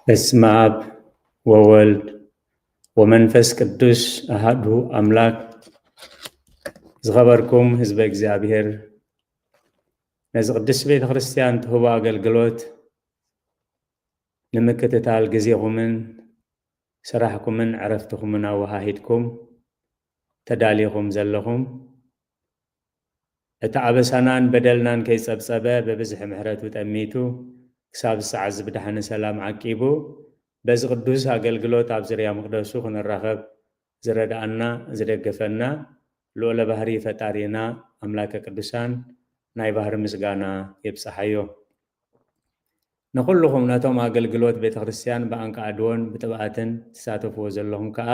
በስመ አብ ወወልድ ወመንፈስ ቅዱስ አሐዱ አምላክ። ዝኸበርኩም ህዝበ እግዚኣብሔር፣ ነዚ ቅድስት ቤተ ክርስቲያን ትህቦ ኣገልግሎት ንምክትታል ግዜኹምን ስራሕኩምን ዕረፍትኹምን ኣወሃሂድኩም ተዳሊኹም ዘለኹም፣ እቲ ኣበሳናን በደልናን ከይጸብጸበ፣ ብብዝሒ ምሕረቱ ጠሚቱ፣ ክሳብ ሰዓት እዚ ብደሓን ሰላም ዓቂቡ፣ በዚ ቅዱስ ኣገልግሎት ኣብ ዙርያ መቕደሱ ክንራኸብ ዝረድኣና፣ ዝደገፈና፣ ልዑለ ባህሪ ፈጣሪና፣ ኣምላከ ቅዱሳን፣ ናይ ባህሪ ምስጋና ይብጽሓዮ። ንኹልኹም ነቶም ኣገልግሎት ቤተ ክርስቲያን ብኣንቃዕድዎን ብጥብኣትን ትሳተፍዎ ዘለኹም ከኣ፣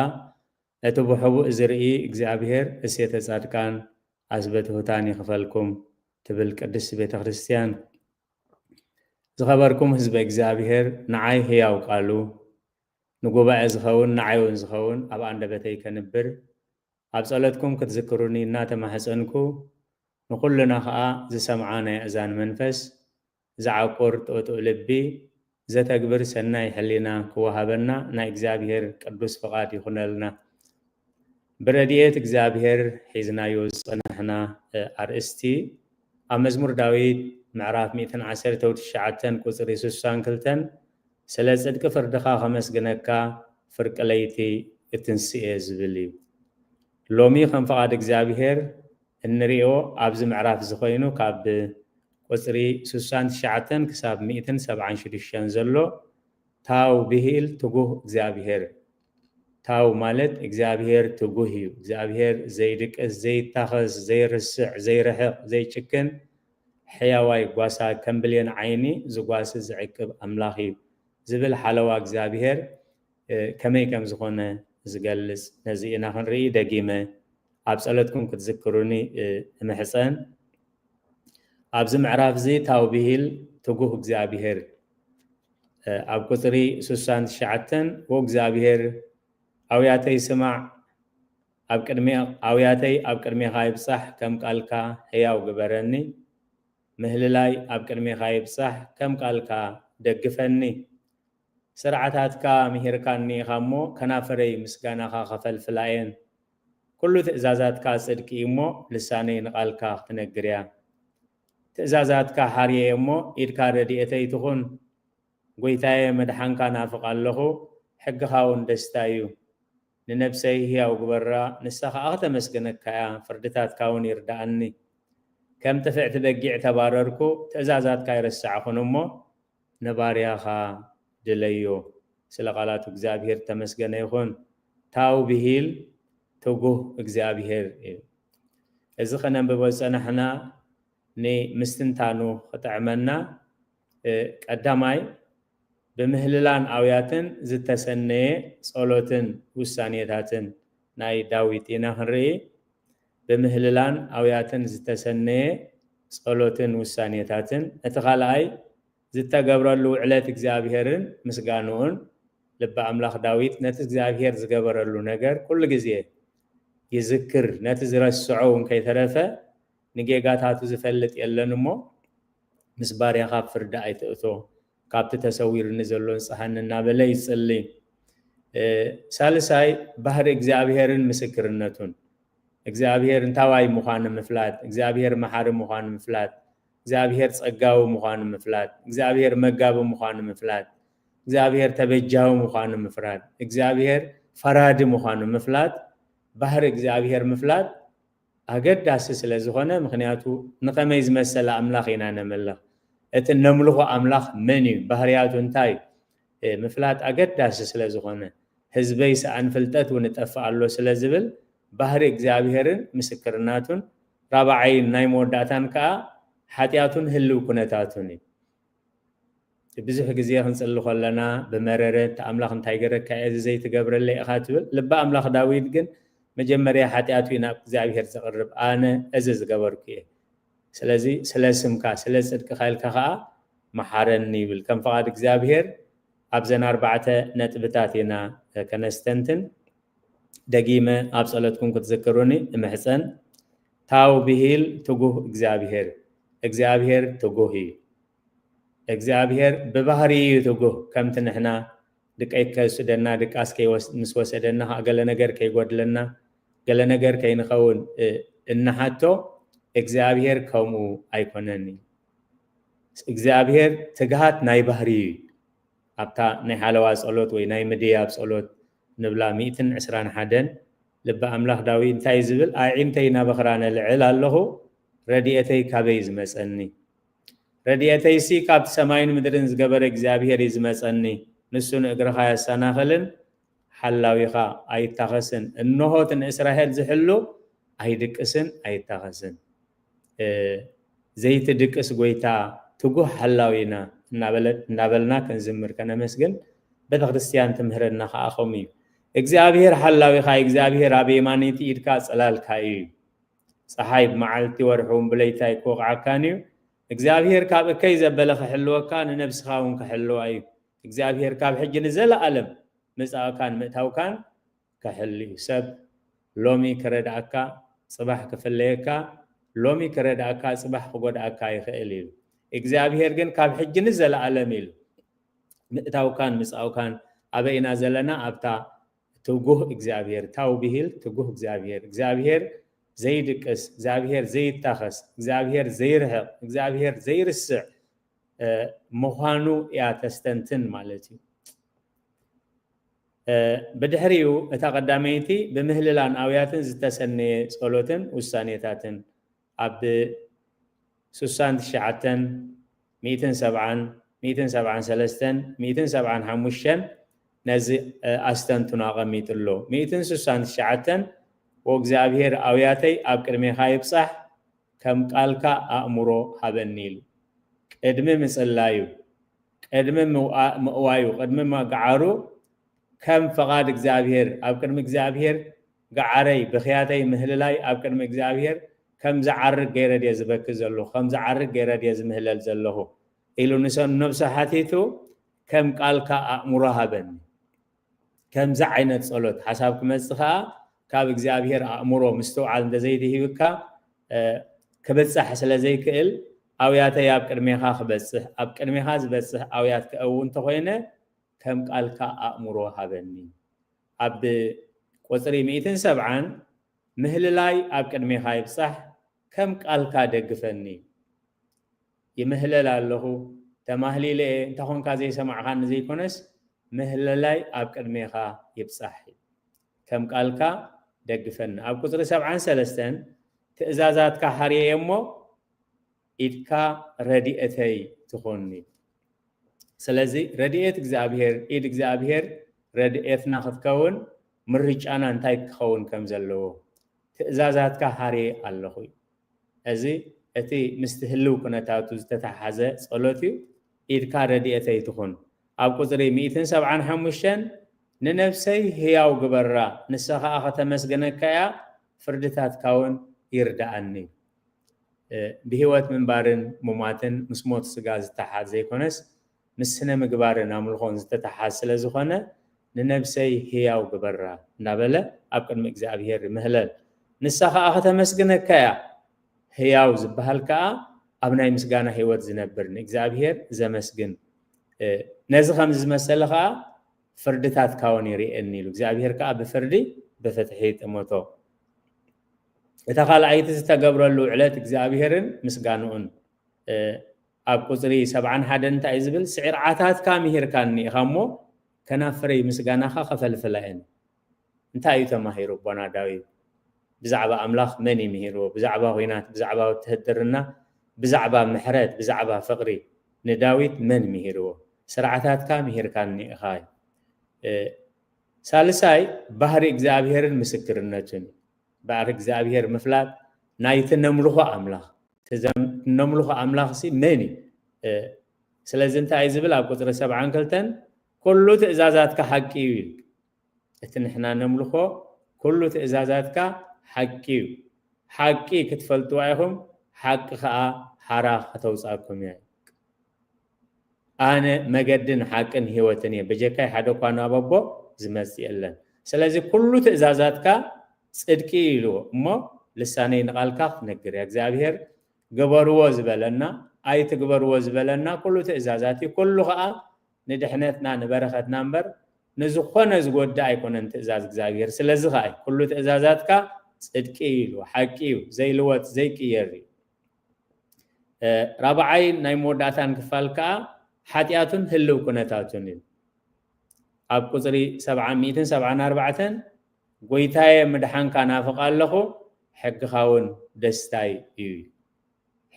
እቲ ብሕቡእ ዝርኢ እግዚኣብሔር እሴተ ጻድቃን ኣስበ ትሑታን ይኽፈልኩም ትብል ቅድስት ቤተ ክርስቲያን። ዝኸበርኩም ህዝበ እግዚኣብሔር፣ ንዓይ ህያው ቃሉ፣ ንጉባኤ ዝኸውን፣ ንዓይ እውን ዝኸውን ኣብ ኣንደበተይ ከንብር፣ ኣብ ጸሎትኩም ክትዝክሩኒ እናተማሕጸንኩ፣ ንኹልና ኸኣ ዝሰምዓ ናይ ኣእዛን መንፈስ፣ ዝዓቁር ጥኡጥእ ልቢ፣ ዘተግብር ሰናይ ሕሊና ክወሃበና ናይ እግዚኣብሔር ቅዱስ ፍቓድ ይኹነልና። ብረድኤት እግዚኣብሔር ሒዝናዮ ዝጸናሕና፣ እ፣ ኣርእስቲ ኣብ መዝሙር ዳዊት ምዕራፍ ሚእትን ዓሰርተው ትሽዓተን ቁጽሪ ስሳን ክልተን፣ "ስለ ጽድቂ ፍርድኻ ከመስግነካ ፍርቂ ለይቲ እትንስኤ" ዝብል እዩ። ሎሚ ከም ፍቓድ እግዚኣብሔር እንሪኦ ኣብዚ ምዕራፍ እዚ ኮይኑ፣ ካብ ቁጽሪ ስሳን ትሽዓተን ክሳብ ሚእትን ሰብዓን ሽዱሽተን ዘሎ፣ ታው ብሂል ትጉህ እግዚኣብሔር። ታው ማለት እግዚኣብሔር ትጉህ እዩ። እግዚኣብሔር ዘይድቅስ፣ ዘይታኸስ፣ ዘይርስዕ፣ ዘይርሕቕ፣ ዘይጭክን፣ ሕያዋይ ጓሳ፣ ከም ብሌን ዓይኒ ዝጓሲ ዝዕቅብ ኣምላኽ እዩ ዝብል ሓለዋ እግዚኣብሔር፣ እ፣ ከመይ ከም ዝኾነ ዝገልጽ ነዚ ኢና ክንርኢ። ደጊመ ኣብ ጸሎትኩም ክትዝክሩኒ፣ እ፣ እምሕጸን። ኣብዚ ምዕራፍ እዚ ታው ብሂል ትጉህ እግዚኣብሔር፣ እ፣ ኣብ ቁጽሪ ስሳን ትሽዓተን፣ "ኦ እግዚኣብሔር፣ ኣውያተይ ስማዕ፣ ኣብ ቅድሚ-፣ ኣውያተይ ኣብ ቅድሜኻ ይብጻሕ፣ ከም ቃልካ ሕያው ግበረኒ። ምህልላይ ኣብ ቅድሜኻ ይብጻሕ፣ ከም ቃልካ ደግፈኒ። ስርዓታትካ ምሂርካኒ ኢኻ እሞ፣ ከናፍረይ ምስጋናኻ ከፈልፍላ እየን። ኩሉ ትእዛዛትካ ጽድቂ እዩ እሞ፣ ልሳነይ ንቓልካ ክትነግር እያ። ትእዛዛትካ ሓርየ እየ እሞ፣ ኢድካ ረድኤተይ ትኹን። ጎይታየ፣ መድሓንካ ናፍቕ ኣለኹ፣ ሕግኻ እውን ደስታ እዩ። ንነብሰይ ህያው ግበራ፣ ንሳ ኸኣ ከተመስግነካ እያ፣ ፍርድታትካ እውን ይርድኣኒ። ከም ጥፍዕቲ በጊዕ ተባረርኩ፣ ትእዛዛትካ ኣይረሳዕኹን እሞ፣ ንባርያኻ ድለዮ። ስለ ቃላቱ እግዚኣብሔር ተመስገነ ይኹን። ታው ብሂል ትጉህ እግዚኣብሔር እዩ። እዚ ከነንብቦ ዝጸናሕና ንምስትንታኑ ክጥዕመና፣ እ፣ ቀዳማይ፣ ብምህልላን ኣውያትን ዝተሰነየ ጸሎትን ውሳኔታትን ናይ ዳዊት ኢና ክንርኢ። ብምህልላን ኣውያትን ዝተሰነየ ጸሎትን ውሳኔታትን። እቲ ካልኣይ፣ ዝተገብረሉ ውዕለት እግዚኣብሔርን ምስጋንኡን። ልበ ኣምላኽ ዳዊት ነቲ እግዚኣብሔር ዝገበረሉ ነገር ኩሉ ግዜ ይዝክር፣ ነቲ ዝረስዖ እውን ከይተረፈ፣ ንጌጋታቱ ዝፈልጥ የለን እሞ፣ ምስ ባርያኻ ፍርዲ ኣይትእቶ፣ ካብቲ ተሰዊሩኒ ዘሎ ንጽሃኒ እናበለ ይጽሊ። እ፣ ሳልሳይ፣ ባህሪ እግዚኣብሔርን ምስክርነቱን። እግዚኣብሔር እንታዋይ ምዃኑ ምፍላጥ፣ እግዚኣብሔር መሓሪ ምዃኑ ምፍላጥ፣ እግዚኣብሔር ጸጋዊ ምዃኑ ምፍላጥ፣ እግዚኣብሔር መጋቢ ምዃኑ ምፍላጥ፣ እግዚኣብሔር ተበጃዊ ምዃኑ ምፍላጥ፣ እግዚኣብሔር ፈራዲ ምዃኑ ምፍላጥ፣ ባህሪ እግዚኣብሔር ምፍላጥ ኣገዳሲ ስለ ዝኾነ፣ ምኽንያቱ ንኸመይ ዝመሰለ ኣምላኽ ኢና ነምልኽ? እቲ ነምልኾ ኣምላኽ መን እዩ? ባህርያቱ እንታይ? እ፣ ምፍላጥ ኣገዳሲ ስለ ዝኾነ፣ ህዝበይ ሰኣን ፍልጠት እውን እጠፍእ ኣሎ ስለ ዝብል፣ ባህሪ እግዚኣብሔርን ምስክርናቱን፣ ራብዓይን ናይ መወዳእታን ከኣ ሓጢኣቱን ህልው ኩነታቱን እዩ። ብዙሕ ግዜ ክንጽሊ ከለና ብመረረ፣ "እቲ ኣምላኽ እንታይ ገረካ እየ፣ እዚ ዘይትገብረለይ ኢኻ?" ትብል። ልቢ ኣምላኽ ዳዊት ግን መጀመርያ ሓጢኣቱ እዩ ናብ እግዚኣብሔር ዘቕርብ። "ኣነ እዚ ዝገበርኩ እየ፣ ስለዚ ስለ ስምካ፣ ስለ ጽድቅኻ ኢልካ ኸኣ መሓረኒ" ይብል። ከም ፍቓድ እግዚኣብሔር ኣብዘን ኣርባዕተ ነጥብታት ኢና ከነስተንትን። ደጊመ ኣብ ጸሎትኩም ክትዝክሩኒ እምሕጸን። ታው ብሂል ትጉህ እግዚኣብሔር። እግዚኣብሔር ትጉህ እዩ። እግዚኣብሔር ብባህሪ እዩ ትጉህ፣ ከምቲ ንሕና ድቀይ ከይወስደና፣ ድቃስ ከይወስ-፣ ምስ ወሰደና ከዓ ገለ ነገር ከይጎድለና፣ ገለ ነገር ከይንኸውን፣ እ፣ እንሓቶ፣ እግዚኣብሔር ከምኡ ኣይኮነን እዩ። እግዚኣብሔር ትግሃት ናይ ባህሪ እዩ። ኣብታ ናይ ሓለዋ ጸሎት ወይ ናይ ምድያብ ጸሎት ንብላ ሚእትን ዕስራን ሓደን ልቢ ኣምላኽ ዳዊት እንታይ እዩ ዝብል? ኣዒንተይ ናበኽራ ነልዕል ኣለኹ፣ ረድኤተይ ካበይ ዝመጸኒ? ረድኤተይሲ ካብቲ ሰማይን ምድርን ዝገበረ እግዚኣብሔር እዩ ዝመጸኒ። ንሱ ንእግርኻ ኣየሰናኽልን፣ ሓላዊኻ ኣይታኸስን። እንሆ እቲ ንእስራኤል ዝሕሉ ኣይድቅስን ኣይታኸስን። እ፣ ዘይትድቅስ ጎይታ ትጉህ ሓላዊና እናበለ-፣ እናበልና ክንዝምር ከነመስግን ቤተክርስትያን ትምህረና ከዓ ከምኡ እዩ። እግዚኣብሔር ሓላዊኻ፣ እግዚኣብሔር ኣብ የማነይቲ ኢድካ ጽላልካ እዩ። ጸሓይ ብመዓልቲ ወርሒ እውን ብለይታ ኣይክወቕዓካን እዩ። እግዚኣብሔር ካብ እከይ ዘበለ ክሕልወካ ንነብስኻ እውን ክሕልዋ እዩ። እግዚኣብሔር ካብ ሕጂ ንዘለኣለም ምጻእካን ምእታውካን ክሕሉ እዩ። ሰብ ሎሚ ክረድኣካ፣ ጽባሕ ክፍለየካ፣ ሎሚ ክረድኣካ፣ ጽባሕ ክጎድኣካ ይኽእል እዩ። እግዚኣብሔር ግን ካብ ሕጂ ንዘለኣለም ኢሉ ምእታውካን ምጻውካን ኣበይ ኢና ዘለና? ኣብታ ትጉህ እግዚኣብሔር፣ ታው ብሂል ትጉህ እግዚኣብሔር፣ እግዚኣብሔር ዘይድቅስ፣ እግዚኣብሔር ዘይታኸስ፣ እግዚኣብሔር ዘይርሕቕ፣ እግዚኣብሔር ዘይርስዕ፣ እ፣ ምዃኑ እያ ተስተንትን ማለት እዩ። እ፣ ብድሕሪኡ እታ ቀዳመይቲ ብምህልላን ኣውያትን ዝተሰነየ ጸሎትን ውሳኔታትን ኣብ ሱሳን ትሽዓተን፣ ሚእትን ሰብዓን፣ ሚእትን ሰብዓን ሰለስተን፣ ሚእትን ሰብዓን ሓሙሽተን ነዚ፣ እ፣ ኣስተንትኖ ኣቐሚጡ ኣሎ። ሚእትን ሱሳን ትሽዓተን፣ "ወእግዚኣብሔር ኣውያተይ ኣብ ቅድሜኻ ይብጻሕ፣ ከም ቃልካ ኣእምሮ ሃበኒ" ኢሉ። ቅድሚ ምጽላዩ፣ ቅድሚ ምውኣ-፣ ምእዋዩ፣ ቅድሚ ምግዓሩ፣ ከም ፈቓድ እግዚኣብሔር፣ ኣብ ቅድሚ እግዚኣብሔር ገዓረይ፣ ብኽያተይ፣ ምህልላይ ኣብ ቅድሚ እግዚኣብሔር ከም ዝዓርግ ገይረ ድየ ዝበኪ ዘለኹ? ከም ዝዓርግ ገይረ ድየ ዝምህለል ዘለኹ? ኢሉ ንሰ-፣ ነብሱ ሓቲቱ፣ ከም ቃልካ ኣእምሮ ሃበኒ። ከምዚ ዓይነት ጸሎት ሓሳብ ክመጽእ ከኣ ካብ እግዚኣብሔር ኣእምሮ ምስትውዓል እንተዘይተሂብካ፣ እ፣ ክብጻሕ ስለ ዘይክእል፣ ኣውያተይ ኣብ ቅድሜኻ ክበጽሕ፣ ኣብ ቅድሜኻ ዝበጽሕ ኣውያት ክእው እንተኾይነ፣ ከም ቃልካ ኣእምሮ ሃበኒ። ኣብ ቁጽሪ ሚእትን ሰብዓን፣ ምህልላይ ኣብ ቅድሜኻ ይብጻሕ፣ ከም ቃልካ ደግፈኒ። ይምህለል ኣለኹ፣ ተማህሊለ እየ፣ እንተ ኾንካ ዘይሰማዕኻኒ ዘይኮነስ፣ ምህልላይ ኣብ ቅድሜኻ ይብጻሕ። ከም ቃልካ ደግፈኒ። ኣብ ቁጽሪ ሰብዓን ሰለስተን፣ ትእዛዛትካ ሓርየ እየ እሞ፣ ኢድካ ረድኤተይ ትኹንኒ። ስለዚ ረድኤት እግዚኣብሔር፣ ኢድ እግዚኣብሔር ረድኤትና ክትከውን ምርጫና እንታይ ክኸውን ከም ዘለዎ፣ ትእዛዛትካ ሓርየ ኣለኹ እዩ። እዚ እቲ ምስቲ ህልው ኩነታቱ ዝተተሓሓዘ ጸሎት እዩ። ኢድካ ረድኤተይ ትኹን። ኣብ ቁጽሪ ሚእትን ሰብዓን ሓሙሽተን፣ "ንነብሰይ ህያው ግበራ፣ ንሳ ኸኣ ከተመስግነካ እያ፣ ፍርድታትካ እውን ይርድኣኒ" እዩ። እ፣ ብህይወት ምንባርን ምሟትን ምስ ሞት ስጋ ዝተሓዝ ዘይኮነስ፣ ምስ ስነ ምግባርን ኣምልኾን ዝተተሓዝ ስለ ዝኾነ፣ "ንነብሰይ ህያው ግበራ" እናበለ ኣብ ቅድሚ እግዚኣብሔር ይምህለል። ንሳ ኸኣ ከተመስግነካ እያ። ህያው ዝበሃል ከኣ ኣብ ናይ ምስጋና ህይወት ዝነብር፣ ንእግዚኣብሔር ዘመስግን። እ፣ ነዚ ከም ዝመሰለ ከኣ ፍርድታትካ እውን ይርእየኒ ኢሉ። እግዚኣብሔር ከኣ ብፍርዲ ብፍትሒ ይጥምቶ። እታ ካልኣይቲ ዝተገብረሉ ዕለት እግዚኣብሔርን ምስጋንኡን፣ እ፣ ኣብ ቁጽሪ ሰብዓን ሓደን እንታይ እዩ ዝብል? "ስርዓታትካ ምሂርካኒ ኢኻ እሞ፣ ከናፍረይ ምስጋናኻ ከፈልፍላ እየን።" እንታይ እዩ ተማሂሩ ኣቦና ዳዊት? ብዛዕባ ኣምላኽ መን እዩ ምሂርዎ? ብዛዕባ ኹናት፣ ብዛዕባ ውትህድርና፣ ብዛዕባ ምሕረት፣ ብዛዕባ ፍቕሪ ንዳዊት መን ምሂርዎ? ስርዓታትካ ምሂርካኒ ኢኻ እዩ። እ፣ ሳልሳይ፣ ባህሪ እግዚኣብሔርን ምስክርነቱን። ባህሪ እግዚኣብሔር ምፍላጥ ናይቲ ነምልኾ ኣምላኽ። እቲ ዘም-፣ ነምልኾ ኣምላኽሲ መን እዩ? እ፣ ስለዚ እንታይ እዩ ዝብል ኣብ ቁጽሪ ሰብዓን ክልተን? "ኩሉ ትእዛዛትካ ሓቂ እዩ" ይብል። እቲ ንሕና ነምልኾ ኩሉ ትእዛዛትካ ሓቂ እዩ። ሓቂ ክትፈልጥዋ ኢኹም፣ ሓቂ ኸኣ ሓራ ከተውጻኩም እያ። "ኣነ መገድን ሓቅን ህይወትን እየ፣ በጀካይ ሓደ እኳ ናብ ኣቦ ዝመጽእ የለን። ስለዚ ኩሉ ትእዛዛትካ ጽድቂ እዩ" ኢልዎ። እሞ ልሳነይ ንቓልካ ክትነግር እያ። እግዚኣብሔር ግበርዎ ዝበለና፣ ኣይትግበርዎ ዝበለና ኩሉ ትእዛዛት እዩ። ኩሉ ኸኣ ንድሕነትና ንበረኸትና እምበር ንዝኾነ ዝጎድእ ኣይኮነን ትእዛዝ እግዚኣብሔር። ስለዚ ከዓ እዩ ኩሉ ትእዛዛትካ ጽድቂ እዩ ኢሉ፣ ሓቂ እዩ፣ ዘይልወጥ ዘይቅየር እዩ። ራብዓይ ናይ መወዳእታን ክፋል ከዓ ሓጢኣቱን ህልው ኩነታቱን እዩ። ኣብ ቁፅሪ ሰብዓ ሚእትን ሰብዓን ኣርባዕተን ጎይታየ ምድሓንካ ናፍቕ ኣለኹ፣ ሕግኻ እውን ደስታይ እዩ።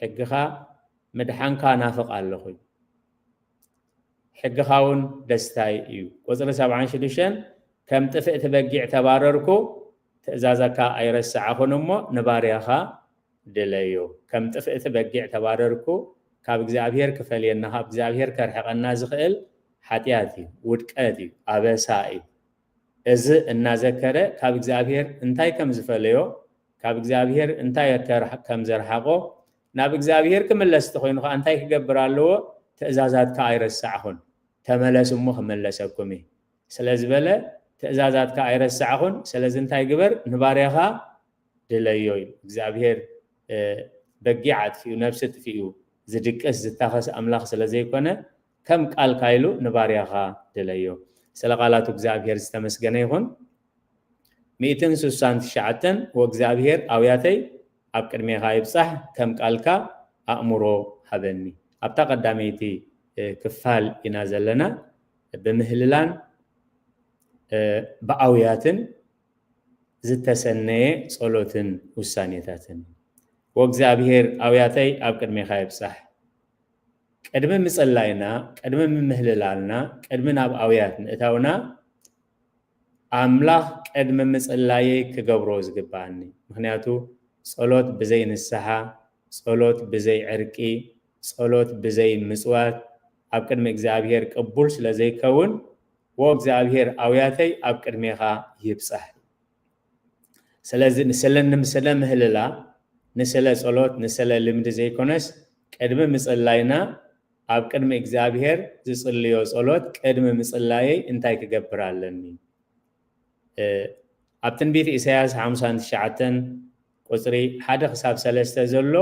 ሕግኻ ምድሓንካ ናፍቕ ኣለኹ፣ ሕግኻ እውን ደስታይ እዩ። ቁፅሪ ሰብዓን ሽዱሽተን ከም ጥፍእቲ በጊዕ ተባረርኩ፣ ትእዛዛካ ኣይረሳዕኹን እሞ ንባርያኻ ድለዮ። ከም ጥፍእቲ በጊዕ ተባረርኩ፣ ካብ እግዚኣብሔር ክፈልየና፣ ካብ እግዚኣብሔር ከርሕቐና ዝኽእል ሓጢኣት እዩ፣ ውድቀት እዩ፣ ኣበሳ እዩ። እዚ እናዘከረ ካብ እግዚኣብሔር እንታይ ከም ዝፈለዮ፣ ካብ እግዚኣብሔር እንታይ ከም ዘርሓቆ፣ ናብ እግዚኣብሔር ክምለስ እንተኮይኑ ከዓ እንታይ ክገብር ኣለዎ? ትእዛዛትካ ኣይረሳዕኹን፣ ተመለስ እሞ ክመለሰኩም እዩ። ስለ ዝበለ ትእዛዛትካ ኣይረሳዕኹን። ስለዚ እንታይ ግበር? ንባርያኻ ድለዮ እዩ። እግዚኣብሔር በጊዕ ኣጥፊኡ፣ ነብሲ ጥፊኡ ዝድቅስ ዝታኸስ ኣምላኽ ስለ ዘይኮነ፣ ከም ቃልካ ኢሉ ንባርያኻ ድለዮ። ስለ ቃላቱ እግዚኣብሔር ዝተመስገነ ይኹን። ሚእትን ስሳን ትሽዓተን ወእግዚኣብሔር ኣውያተይ ኣብ ቅድሜኻ ይብጻሕ፣ ከም ቃልካ ኣእምሮ ሃበኒ። ኣብታ ቀዳመይቲ ክፋል ኢና ዘለና። ብምህልላን ብኣውያትን ዝተሰነየ ጸሎትን ውሳኔታትን። ወእግዚኣብሔር ኣውያተይ ኣብ ቅድሜኻ ይብጻሕ። ቅድሚ ምጽላይና፣ ቅድሚ ምምህልላልና፣ ቅድሚ ናብ ኣውያት ምእታውና ኣምላኽ ቅድሚ ምጽላየይ ክገብሮ ዝግብኣኒ። ምኽንያቱ ጸሎት ብዘይ ንስሓ፣ ጸሎት ብዘይ ዕርቂ፣ ጸሎት ብዘይ ምጽዋት ኣብ ቅድሚ እግዚኣብሔር ቅቡል ስለ ዘይከውን፣ ወእግዚኣብሔር ኣውያተይ ኣብ ቅድሜኻ ይብጻሕ። ስለዚ ንስለ ምህልላ፣ ንስለ ጸሎት፣ ንስለ ልምዲ ዘይኮነስ ቅድሚ ምጽላይና ኣብ ቅድሚ እግዚኣብሔር ዝጽልዮ ጸሎት ቅድሚ ምጽላየይ እንታይ ክገብር ኣለኒ? ኣብ ትንቢት ኢሳያስ ሓምሳን ትሽዓተን ቁጽሪ ሓደ ክሳብ ሰለስተ ዘሎ፣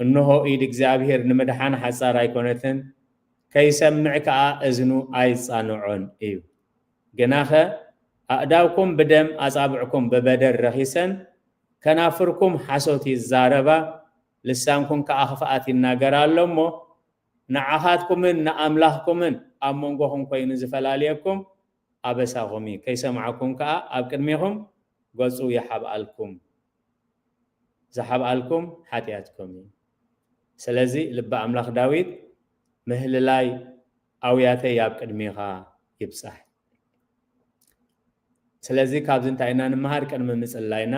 እንሆ ኢድ እግዚኣብሔር ንምድሓን ሓጻር ኣይኮነትን፣ ከይሰምዕ ከኣ እዝኑ ኣይጻንዖን እዩ። ግናኸ ኣእዳውኩም ብደም ኣጻብዕኩም ብበደል ረኺሰን፣ ከናፍርኩም ሓሶት ይዛረባ፣ ልሳንኩም ከኣ ክፍኣት ይናገር ኣሎ እሞ፣ ንዓኻትኩምን ንኣምላኽኩምን ኣብ መንጎኹም ኮይኑ ዝፈላልየኩም ኣበሳኹም እዩ። ከይሰምዓኩም ከኣ ኣብ ቅድሜኹም ገጹ ይሓብኣልኩም። ዝሓብኣልኩም ሓጢኣትኩም እዩ። ስለዚ ልቢ ኣምላኽ ዳዊት ምህልላይ ኣውያተይ ኣብ ቅድሜኻ ይብጻሕ። ስለዚ ካብዚ እንታይ ኢና ንምሃር? ቅድሚ ምጽላይና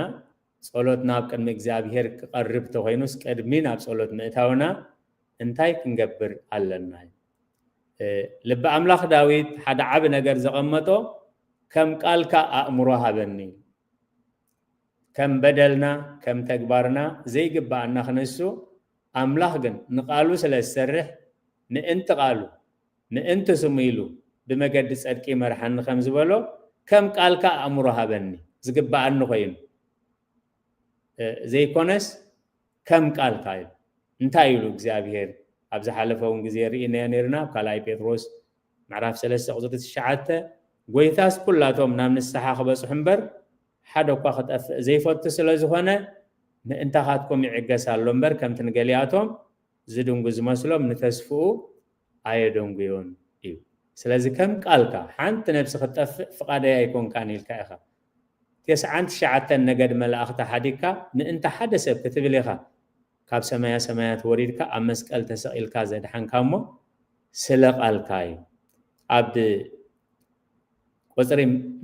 ጸሎትና ኣብ ቅድሚ እግዚኣብሔር ክቐርብ ተኾይኑስ ቅድሚ ናብ ጸሎት ምእታውና እንታይ ክንገብር ኣለና? ልቢ ኣምላኽ ዳዊት ሓደ ዓቢ ነገር ዘቐመጦ ከም ቃልካ ኣእምሮ ሃበኒ። ከም በደልና ከም ተግባርና ዘይግብኣና ክነሱ ኣምላኽ ግን ንቃሉ ስለ ዝሰርሕ ምእንቲ ቃሉ ምእንቲ ስሙ ኢሉ ብመገዲ ጸድቂ መርሓኒ ከም ዝበሎ ከም ቃልካ ኣእምሮ ሃበኒ ዝግብኣኒ ኮይኑ ዘይኮነስ ከም ቃልካ እዩ። እንታይ ኢሉ እግዚኣብሔር ኣብ ዝሓለፈ እውን ግዜ ርኢናዮ ነይርና ኣብ ካልኣይ ጴጥሮስ ምዕራፍ ሰለስተ ቁፅሪ ትሽዓተ ጎይታስ ኩላቶም ናብ ንስሓ ክበፅሑ እምበር ሓደ እኳ ክጠፍእ ዘይፈቱ ስለ ዝኾነ ምእንታኻትኩም ይዕገስ ኣሎ እምበር ከምቲ ንገሊኣቶም ዝድንጉ ዝመስሎም ንተስፍኡ ኣየደንጉዮን እዩ። ስለዚ ከም ቃልካ ሓንቲ ነብሲ ክትጠፍእ ፍቓደይ ኣይኮንካን ኢልካ ኢኻ። ተስዓን ትሽዓተን ነገድ መላእኽቲ ሓዲግካ ምእንቲ ሓደ ሰብ ክትብል ኢኻ ካብ ሰማያ ሰማያት ወሪድካ ኣብ መስቀል ተሰቒልካ ዘድሓንካ እሞ ስለ ቃልካ እዩ። ኣብ ቁፅሪ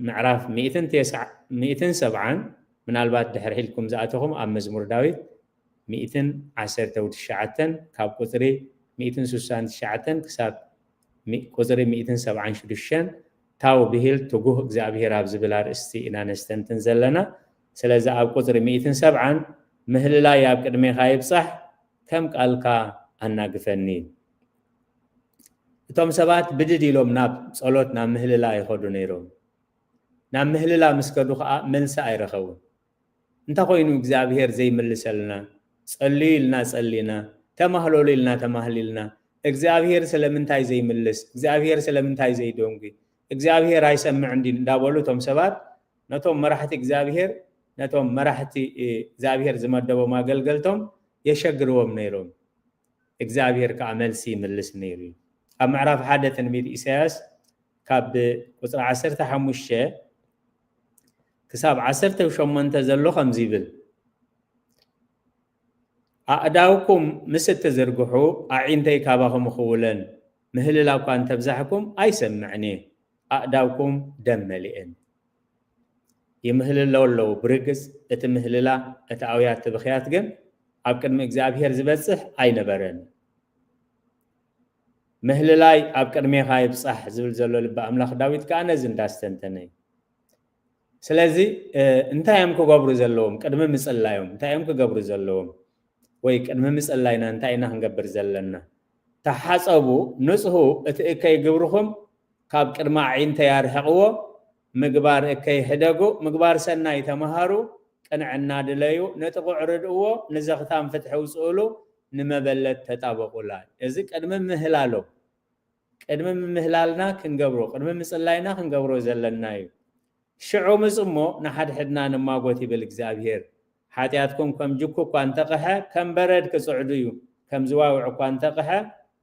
ምዕራፍ ሚእትን ሰብዓን ምናልባት ድሕሪ ሒልኩም ዝኣተኹም ኣብ መዝሙር ዳዊት ሚእትን ዓሰርተ ትሽዓተን ካብ ቁፅሪ ሚእትን ስሳን ትሽዓተን ክሳብ ቁፅሪ ሚእትን ሰብዓን ሽዱሽተን ታው ብሂል ትጉህ እግዚኣብሔር ኣብ ዝብል ኣርእስቲ ኢና ነስተንትን ዘለና። ስለዚ ኣብ ቁፅሪ ሚእትን ሰብዓን ምህልላይ ኣብ ቅድሜኻ ይብፃሕ ከም ቃልካ ኣናግፈኒ። እቶም ሰባት ብድድ ኢሎም ናብ ጸሎት ናብ ምህልላ ይኸዱ ነይሮም። ናብ ምህልላ ምስ ከዱ ኸዓ መልሲ ኣይረኸቡን። እንታይ ኮይኑ እግዚኣብሔር ዘይምልሰልና? ጸልዩ ኢልና ጸሊና፣ ተማህለሉ ኢልና ተማህሊልና፣ እግዚኣብሔር ስለምንታይ ዘይምልስ? እግዚኣብሔር ስለምንታይ ዘይደንጉ? እግዚኣብሔር ኣይሰምዕን ድዩ እንዳበሉ እቶም ሰባት ነቶም መራሕቲ እግዚኣብሔር፣ ነቶም መራሕቲ እግዚኣብሔር ዝመደቦም ኣገልገልቶም የሸግርዎም ነይሮም። እግዚኣብሔር ከዓ መልሲ ይምልስ ነይሩ እዩ። ኣብ ምዕራፍ ሓደ ትንቢት ኢሳያስ ካብ ቁፅሪ ዓሰርተ ሓሙሽተ ክሳብ ዓሰርተ ሸሞንተ ዘሎ ከምዚ ይብል፣ ኣእዳውኩም ምስ እትዝርግሑ ኣዒንተይ ካባኹም እኽውለን፣ ምህልላ እኳ እንተብዛሕኩም ኣይሰምዕን እየ፣ ኣእዳውኩም ደም መሊኤን። ይምህልለው ኣለዉ ብርግጽ፣ እቲ ምህልላ፣ እቲ ኣውያት፣ እቲ ብኽያት ግን ኣብ ቅድሚ እግዚኣብሔር ዝበጽሕ ኣይነበረን። ምህልላይ ኣብ ቅድሜኻ ይብጻሕ ዝብል ዘሎ ልቢ ኣምላኽ ዳዊት ከኣ ነዚ እንዳስተንተነ እዩ። ስለዚ እንታይ እዮም ክገብሩ ዘለዎም? ቅድሚ ምጽላዮም እንታይ እዮም ክገብሩ ዘለዎም? ወይ ቅድሚ ምጽላይና እንታይ ኢና ክንገብር ዘለና? ተሓጸቡ፣ ንጽሁ፣ እቲ እከይ ግብርኹም ካብ ቅድሚ ኣዒንተይ ኣርሕቕዎ፣ ምግባር እከይ ሕደጉ፣ ምግባር ሰናይ ተመሃሩ፣ ቅንዕና ድለዩ፣ ንጥቑዕ ርድእዎ፣ ንዘኽታም ፍትሒ ውጽእሉ፣ ንመበለት ተጣበቑላ። እዚ ቅድሚ ምህላሎም፣ ቅድሚ ምምህላልና ክንገብሮ፣ ቅድሚ ምጽላይና ክንገብሮ ዘለና እዩ። ሽዑ ምጽ እሞ ንሓድሕድና ንማጎት ይብል እግዚኣብሔር። ሓጢኣትኩም ከም ጅኩ እኳ እንተቕሐ፣ ከም በረድ ክጽዕዱ እዩ፣ ከም ዝዋውዕ እኳ እንተቕሐ፣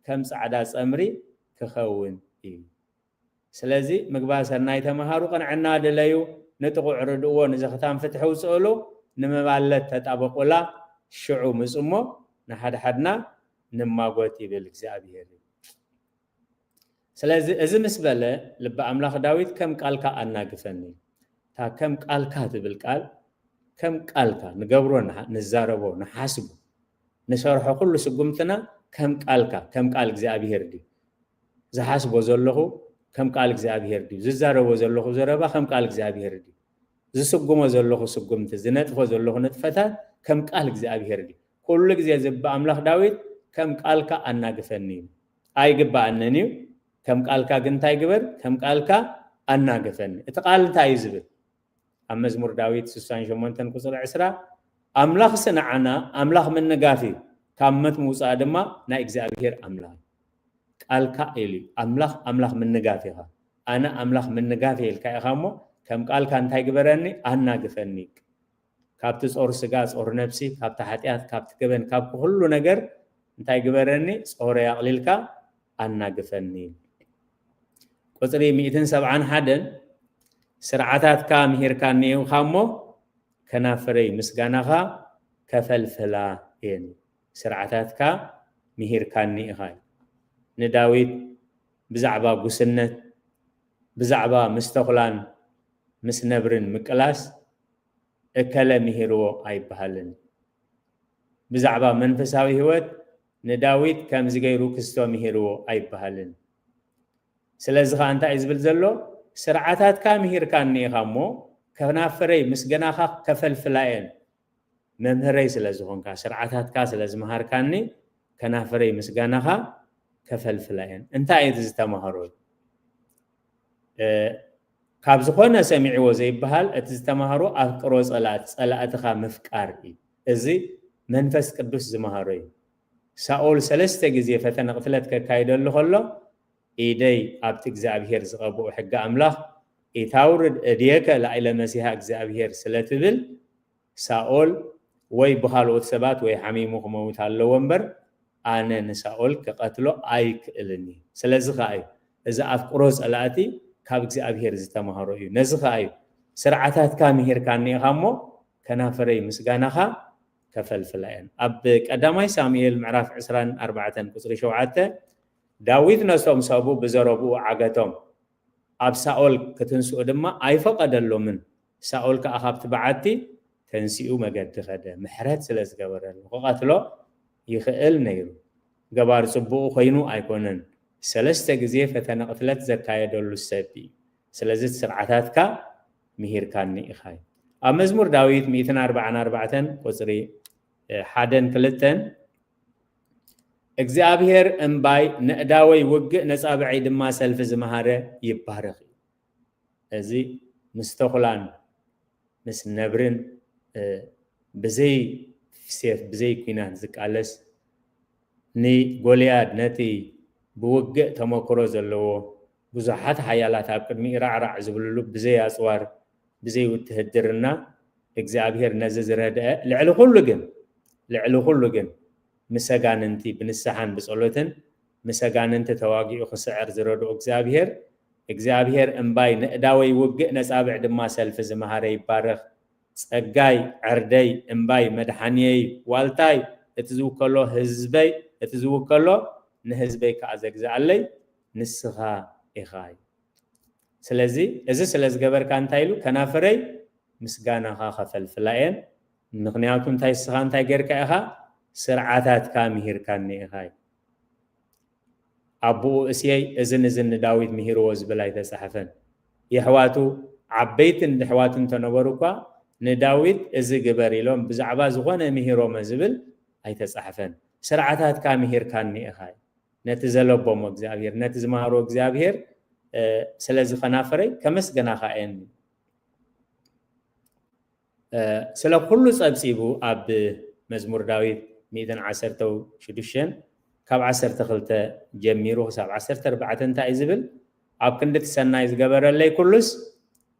ከም ጻዕዳ ጸምሪ ክኸውን እዩ። ስለዚ ምግባር ሰናይ ተምሃሩ፣ ቅንዕና ድለዩ፣ ንጥቑዕ ርድእዎ፣ ንዘኽታም ፍትሒ ውፅእሉ፣ ንምባለት ተጣበቑላ፣ ሽዑ ምፁ እሞ ንሓድሓድና ንማጎት ይብል እግዚኣብሔር። ስለዚ እዚ ምስ በለ ልቢ ኣምላኽ ዳዊት ከም ቃልካ ኣናግፈኒ። እታ ከም ቃልካ ትብል ቃል ከም ቃልካ ንገብሮ ንሓ- ንዛረቦ ንሓስቦ ንሰርሖ ኩሉ ስጉምትና ከም ቃልካ ከም ቃል እግዚኣብሔር ድዩ? ዝሓስቦ ዘለኹ ከም ቃል እግዚኣብሔር ድዩ? ዝዛረቦ ዘለኹ ዘረባ ከም ቃል እግዚኣብሔር ድዩ? ዝስጉሞ ዘለኹ ስጉምቲ ዝነጥፎ ዘለኹ ንጥፈታት ከም ቃል እግዚኣብሔር ድዩ? ኩሉ ግዜ ዝብ ኣምላኽ ዳዊት ከም ቃልካ ኣናግፈኒ እዩ። ኣይግባኣንን እዩ። ከም ቃልካ ግን እንታይ ግበር? ከም ቃልካ ኣናግፈኒ። እቲ ቃል እንታይ እዩ ዝብል? ኣብ መዝሙር ዳዊት ስሳን ሸሞንተን ቁፅሪ ዕስራ ኣምላኽሲ ንዓና ኣምላኽ ምንጋፍ እዩ፣ ካብ መት ምውፃእ ድማ ናይ እግዚኣብሔር ኣምላኽ እዩ። ቃልካ ኢሉ እዩ። ኣምላኽ ኣምላኽ ምንጋፍ ኢኻ። ኣነ ኣምላኽ ምንጋፍ እየ ኢልካ ኢኻ እሞ ከም ቃልካ እንታይ ግበረኒ? ኣናግፈኒ። ካብቲ ጾር ስጋ፣ ጾር ነብሲ፣ ካብቲ ሓጢኣት፣ ካብቲ ገበን፣ ካብ ኩሉ ነገር እንታይ ግበረኒ? ጾረይ ኣቕሊልካ ኣናግፈኒ። ቁፅሪ ሚእትን ሰብዓን ሓደን ስርዓታትካ ምሂርካኒ ኢኻ እሞ ከናፍረይ ምስጋናኻ ከፈልፍላ እየን። ስርዓታትካ ምሂርካኒ ኢኻ። ንዳዊት ብዛዕባ ጉስነት፣ ብዛዕባ ምስ ተኹላን ምስ ነብርን ምቅላስ እከለ ምሂርዎ ኣይበሃልን። ብዛዕባ መንፈሳዊ ህይወት ንዳዊት ከምዚ ገይሩ ክስቶ ምሂርዎ ኣይበሃልን። ስለዚ ኸዓ እንታይ እዩ ዝብል ዘሎ? ስርዓታትካ ምሂርካኒ ኢኻ እሞ ከናፍረይ ምስገናኻ ከፈልፍላ እየን። መምህረይ ስለ ዝኾንካ፣ ስርዓታትካ ስለ ዝመሃርካኒ ከናፍረይ ምስጋናኻ ከፈልፍላ እየን። እንታይ እዩ እቲ ዝተማሃሮ? እ፣ ካብ ዝኾነ ሰሚዕዎ ዘይበሃል እቲ ዝተማሃሮ ኣፍቅሮ ጸላእቲ፣ ጸላእትኻ ምፍቃር እዩ። እዚ መንፈስ ቅዱስ ዝመሃሮ እዩ። ሳኦል ሰለስተ ግዜ ፈተነ ቅትለት ከካይደሉ ከሎ ኢደይ ኣብቲ እግዚኣብሔር ዝቐብኦ ሕጊ ኣምላኽ ኢታውርድ እድየከ ላዕለ መሲሓ እግዚኣብሔር ስለ ትብል ሳኦል ወይ ብኻልኦት ሰባት ወይ ሓሚሙ ክመውት ኣለዎ እምበር ኣነ ንሳኦል ክቐትሎ ኣይክእልን እዩ። ስለዚ ከኣ እዩ እዚ ኣፍቅሮ ጸላእቲ ካብ እግዚኣብሔር ዝተማሃሮ እዩ። ነዚ ከኣ እዩ ስርዓታትካ ምሂርካኒ ኢኻ እሞ ከናፈረይ ምስጋናኻ ከፈልፍላ እየን። ኣብ ቀዳማይ ሳሙኤል ምዕራፍ ዕስራን ኣርባዕተን ቁፅሪ ሸውዓተ ዳዊት ነቶም ሰቡ ብዘረብኡ ዓገቶም፣ ኣብ ሳኦል ክትንስኡ ድማ ኣይፈቐደሎምን። ሳኦል ከኣ ካብቲ በዓቲ ተንሲኡ መገዲ ኸደ። ምሕረት ስለ ዝገበረሉ ክቐትሎ ይኽእል ነይሩ። ገባር ጽቡቕ ኮይኑ ኣይኮነን። ሰለስተ ግዜ ፈተነ ቅትለት ዘካየደሉ ሰብ እዩ። ስለዚ እቲ ስርዓታትካ ምሂርካኒ ኢኻ እዩ። ኣብ መዝሙር ዳዊት ሚእትን ኣርባዓን ኣርባዕተን ቁጽሪ፣ እ፣ ሓደን ክልተን እግዚኣብሔር እምባይ ነእዳወይ ውግእ ነጻብዐይ ድማ ሰልፊ ዝመሃረ ይባረኽ እዩ። እዚ ምስ ተኹላን ምስ ነብርን፣ እ፣ ብዘይ ሴፍ ብዘይ ኲናት ዝቃለስ ንጎልያድ ነቲ ብውግእ ተመክሮ ዘለዎ ብዙሓት ሓያላት ኣብ ቅድሚኡ ራዕራዕ ዝብልሉ ብዘይ ኣጽዋር፣ ብዘይ ውትህድርና፣ እግዚኣብሔር ነዚ ዝረድአ፣ ልዕሊ ኩሉ ግን፣ ልዕሊ ኩሉ ግን ምስ ኣጋንንቲ ብንስሓን ብጸሎትን ምስ ኣጋንንቲ ተዋጊኡ ክስዕር ዝረድኦ እግዚኣብሔር፣ እግዚኣብሔር እምባይ ንእዳወይ ውግእ ነጻብዕ ድማ ሰልፊ ዝመሃረ ይባረኽ። ጸጋይ፣ ዕርደይ፣ እምባይ፣ መድሓንየይ፣ ዋልታይ፣ እቲ ዝውከሎ ህዝበይ፣ እቲ ዝውከሎ ንህዝበይ ከኣ ዘግዝኣለይ ንስኻ ኢኻ እዩ። ስለዚ እዚ ስለ ዝገበርካ እንታይ ኢሉ? ከናፍረይ ምስጋናኻ ከፈልፍላ እየን። ምኽንያቱ እንታይ? ንስኻ እንታይ ጌርካ ኢኻ? ስርዓታትካ ምሂርካኒ ኢኻ እዩ። ኣቦኡ እስየይ እዝን እዝን ንዳዊት ምሂርዎ ዝብል ኣይተጻሕፈን። የሕዋቱ ዓበይትን ኣሕዋቱ እንተነበሩ እኳ ንዳዊት እዚ ግበር ኢሎም ብዛዕባ ዝኾነ ምሂሮመ ዝብል ኣይተጻሕፈን። ስርዓታትካ ምሂርካኒ ኢኻ እዩ። ነቲ ዘለቦሞ እግዚኣብሔር፣ ነቲ ዝመሃሮ እግዚኣብሔር፣ እ፣ ስለ ዝኸናፈረይ ከመስገናኻ እየኒ። እ፣ ስለ ኩሉ ጸብጺቡ ኣብ መዝሙር ዳዊት ሚእትን ዓሰርተው ሽዱሽተን ካብ ዓሰርተ ክልተ ጀሚሩ ክሳብ ዓሰርተ ኣርባዕተ እንታይ እዩ ዝብል? ኣብ ክንዲ እቲ ሰናይ ዝገበረለይ ኩሉስ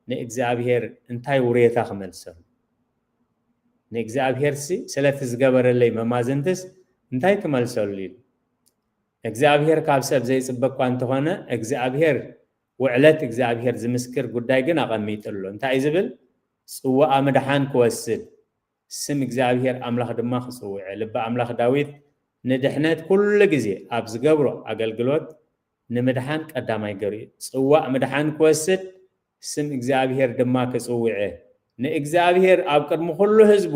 ንእግዚኣብሔር እንታይ ውሬታ ክመልሰሉ? ንእግዚኣብሔርሲ ስለቲ ዝገበረለይ መማዝንትስ እንታይ ክመልሰሉ ኢሉ? እግዚኣብሔር ካብ ሰብ ዘይጽበ እኳ እንተኾነ፣ እግዚኣብሔር ውዕለት እግዚኣብሔር ዝምስክር ጉዳይ ግን ኣቐሚጡ ኣሎ። እንታይ እዩ ዝብል? ጽዋኣ ምድሓን ክወስድ፣ ስም እግዚኣብሔር ኣምላኽ ድማ ክጽውዐ። ልበ ኣምላኽ ዳዊት ንድሕነት ኩሉ ግዜ ኣብ ዝገብሮ ኣገልግሎት ንምድሓን ቀዳማይ ገሩ እዩ። ጽዋእ ምድሓን ክወስድ፣ ስም እግዚኣብሔር ድማ ክጽውዐ፣ ንእግዚኣብሔር ኣብ ቅድሚ ኩሉ ህዝቡ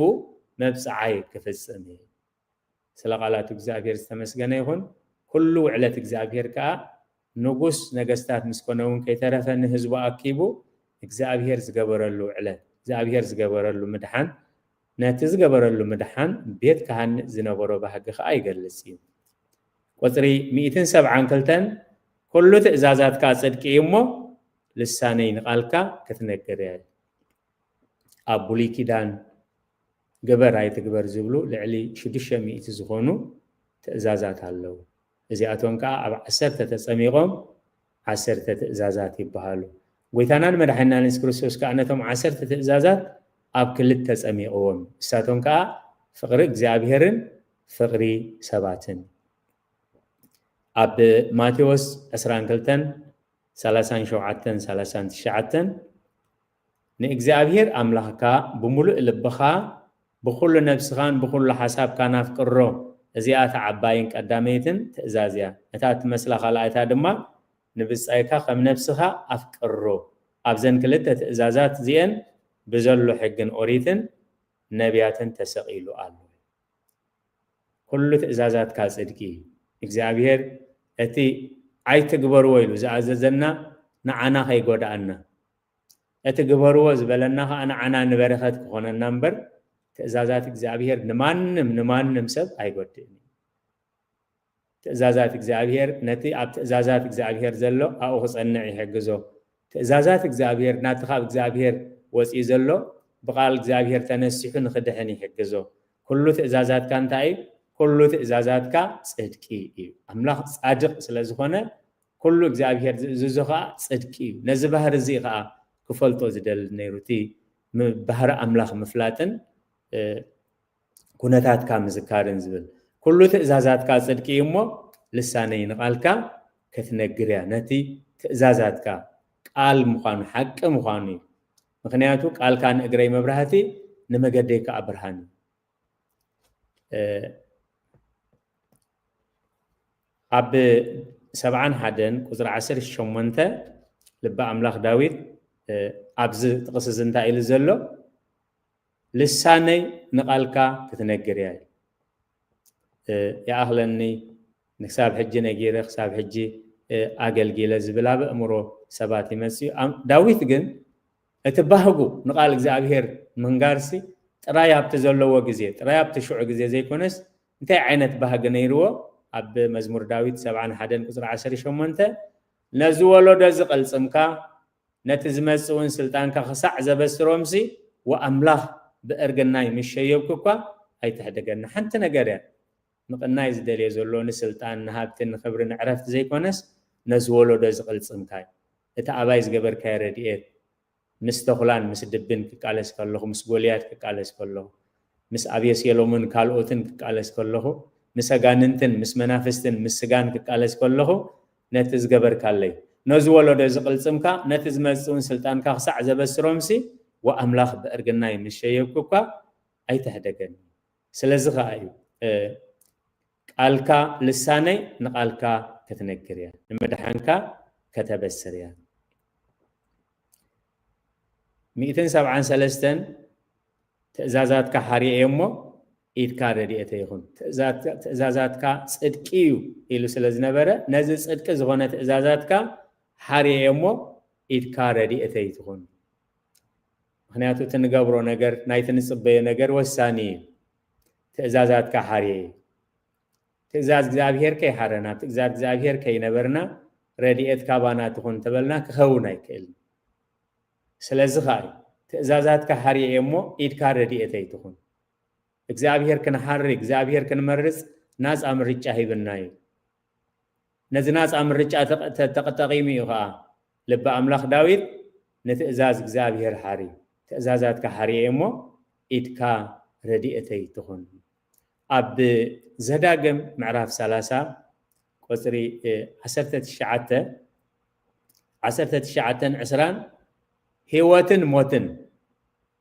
መብጽዓይ ክፍጽም እዩ። ስለ ቃላቱ እግዚኣብሔር ዝተመስገነ ይኹን። ኩሉ ውዕለት እግዚኣብሔር ከኣ ንጉስ ነገስታት ምስ ኮነ እውን ከይተረፈ ንህዝቡ ኣኪቡ እግዚኣብሔር ዝገበረሉ ውዕለት፣ እግዚኣብሔር ዝገበረሉ ምድሓን፣ ነቲ ዝገበረሉ ምድሓን ቤት ክሃንጽ ዝነበሮ ባህጊ ከኣ ይገልጽ እዩ። ቁጽሪ ሚእትን ሰብዓን ክልተን፣ ኩሉ ትእዛዛትካ ጽድቂ እዩ እሞ፣ ልሳነይ ንቓልካ ክትነግር እያ። ኣብ ብሉይ ኪዳን ግበር ኣይትግበር ዝብሉ ልዕሊ ሽዱሽተ ሚእቲ ዝኾኑ ትእዛዛት ኣለዉ። እዚኣቶም ከኣ ኣብ ዓሰርተ ተጸሚቖም ዓሰርተ ትእዛዛት ይበሃሉ። ጎይታናን መድሓኒናን የሱስ ክርስቶስ ከኣ ነቶም ዓሰርተ ትእዛዛት ኣብ ክልተ ጸሚቕዎም። ንሳቶም ከኣ ፍቕሪ እግዚኣብሔርን ፍቕሪ ሰባትን። ኣብ ማቴዎስ ዕስራን ክልተን፣ ሰላሳን ሸውዓተን፣ ሰላሳን ትሽዓተን፣ ንእግዚኣብሔር ኣምላኽካ ብምሉእ ልብኻ፣ ብኹሉ ነብስኻን ብኹሉ ሓሳብካን ኣፍቅሮ። እዚኣ እታ ዓባይን ቀዳመይትን ትእዛዝ እያ። እታ እትመስላ ካልኣይታ ድማ፣ "ንብጻይካ ከም ነብስኻ ኣፍቅሮ።" ኣብዘን ክልተ ትእዛዛት እዚኤን ብዘሎ ሕግን ኦሪትን ነቢያትን ተሰቒሉ ኣሎ። ኩሉ ትእዛዛትካ ጽድቂ እዩ። እግዚኣብሔር እቲ ኣይትግበርዎ ኢሉ ዝኣዘዘና ንዓና ከይጎድኣና፣ እቲ ግበርዎ ዝበለና ኸኣ ንዓና ንበረኸት ክኾነና እምበር፣ ትእዛዛት እግዚኣብሔር ንማንም፣ ንማንም ሰብ ኣይጎድእን እዩ። ትእዛዛት እግዚኣብሔር፣ ነቲ ኣብ ትእዛዛት እግዚኣብሔር ዘሎ ኣብኡ ክጸንዕ ይሕግዞ። ትእዛዛት እግዚኣብሔር፣ ናቲ ካብ እግዚኣብሔር ወጺኡ ዘሎ ብቓል እግዚኣብሔር ተነሲሑ ንኽድሕን ይሕግዞ። ኩሉ ትእዛዛትካ እንታይ እዩ? ኩሉ ትእዛዛትካ ጽድቂ እዩ። ኣምላኽ ጻድቕ ስለ ዝኾነ፣ ኩሉ እግዚኣብሔር ዝእዝዞ ኸኣ ጽድቂ እዩ። ነዚ ባህሪ እዚ ኸኣ ክፈልጦ ዝደሊ ነይሩ። እቲ ም-፣ ባህሪ ኣምላኽ ምፍላጥን፣ እ፣ ኩነታትካ ምዝካርን ዝብል። ኩሉ ትእዛዛትካ ጽድቂ እዩ እሞ፣ ልሳነይ ንቓልካ ክትነግር እያ። ነቲ ትእዛዛትካ ቃል ምዃኑ፣ ሓቂ ምዃኑ እዩ። ምኽንያቱ ቃልካ ንእግረይ መብራህቲ፣ ንመገደይ ከኣ ብርሃን እዩ። እ፣ ኣብ ሰብዓን ሓደን ቁጽሪ ዓሰርተ ሸሞንተ ልበ ኣምላኽ ዳዊት፣ እ፣ ኣብዚ ጥቕሲ እዚ እንታይ ኢሉ ዘሎ? "ልሳነይ ንቓልካ ክትነግር እያ" ኢሉ። እ፣ "ይኣኽለኒ፣ ንክሳብ ሕጂ ነጊረ፣ ክሳብ ሕጂ፣ እ፣ ኣገልጊለ" ዝብል ኣብ ኣእምሮ ሰባት ይመጽእ እዩ። ኣም-፣ ዳዊት ግን እቲ ባህጉ ንቓል እግዚኣብሔር ምንጋርሲ ጥራይ ኣብቲ ዘለዎ ግዜ፣ ጥራይ ኣብቲ ሽዑ ግዜ ዘይኮነስ፣ እንታይ ዓይነት ባህጊ ነይርዎ? ኣብ መዝሙር ዳዊት ሰብዓን ሓደን ቁጽሪ ዓሰርተ ሸሞንተ፣ "ነዚ ወለዶ እዚ ቀልጽምካ፣ ነቲ ዝመጽእ እውን ስልጣንካ ክሳዕ ዘበስሮምሲ፣ ወኣምላኽ ብእርግናይ ምስ ሸየብኩ እኳ ኣይትሕደገኒ ሓንቲ ነገር እያ።" ምቕናይ ዝደልዮ ዘሎ ንስልጣን፣ ንሃብቲ፣ ንኽብሪ፣ ንዕረፍቲ ዘይኮነስ፣ ነዚ ወለዶ ዝቕልጽምካ እዩ። እቲ ኣባይ ዝገበርካዮ ረድኤት፣ ምስ ተኹላን ምስ ድብን ክቃለስ ከለኹ፣ ምስ ጎልያድ ክቃለስ ከለኹ፣ ምስ ኣብየሴሎምን ካልኦትን ክቃለስ ከለኹ፣ ምስ ኣጋንንትን ምስ መናፍስትን ምስ ስጋን ክቃለስ ከለኹ፣ ነቲ ዝገበርካለይ፣ ነዚ ወለዶ ዝቕልጽምካ፣ ነቲ ዝመጽእን ስልጣንካ ክሳዕ ዘበስሮምሲ፣ ወኣምላኽ ብእርግናይ ምስ ሸየብኩ እኳ ኣይተሕደገኒ። ስለዚ ኸኣ እዩ፣ እ፣ ቃልካ ልሳነይ ንቓልካ ክትነግር እያ፣ ንምድሓንካ ከተበስር እያ። ሚእትን ሰብዓን ሰለስተን ትእዛዛትካ ሓርየ እየ እሞ፣ ኢድካ ረድኤተይ ይኹን። ትእዛት-፣ ትእዛዛትካ ጽድቂ እዩ ኢሉ ስለ ዝነበረ፣ ነዚ ጽድቂ ዝኾነ ትእዛዛትካ ሓርየ እየ እሞ፣ ኢድካ ረድኤተይ ትኹን። ምኽንያቱ እቲ ንገብሮ ነገር፣ ናይቲ ንጽበዮ ነገር ወሳኒ እዩ። ትእዛዛትካ ሓርየ እዩ። ትእዛዝ እግዚኣብሔር ከይሓረና፣ ትእዛዝ እግዚኣብሔር ከይነበርና፣ ረድኤት ካባና ትኹን ተበልና ክኸውን ኣይክእልን። ስለዚ ኸኣ እዩ፣ ትእዛዛትካ ሓርየ እየ እሞ፣ ኢድካ ረድኤተይ ትኹን። እግዚኣብሔር ክንሓሪ፣ እግዚኣብሔር ክንመርጽ ናጻ ምርጫ ሂብና እዩ። ነዚ ናጻ ምርጫ ተጠ-፣ ተጠቂሙ እዩ ኸኣ ልቢ ኣምላኽ ዳዊት ንትእዛዝ እግዚኣብሔር ሓሪ። ትእዛዛትካ ሓርየ እየ እሞ፣ ኢድካ ረድኤተይ ትኹን። ኣብ ዘዳግም ምዕራፍ ሰላሳ ቁጽሪ፣ እ፣ ዓሰርተ ትሽዓተ፣ ዓሰርተ ትሽዓተን ዕስራን፣ ህይወትን ሞትን፣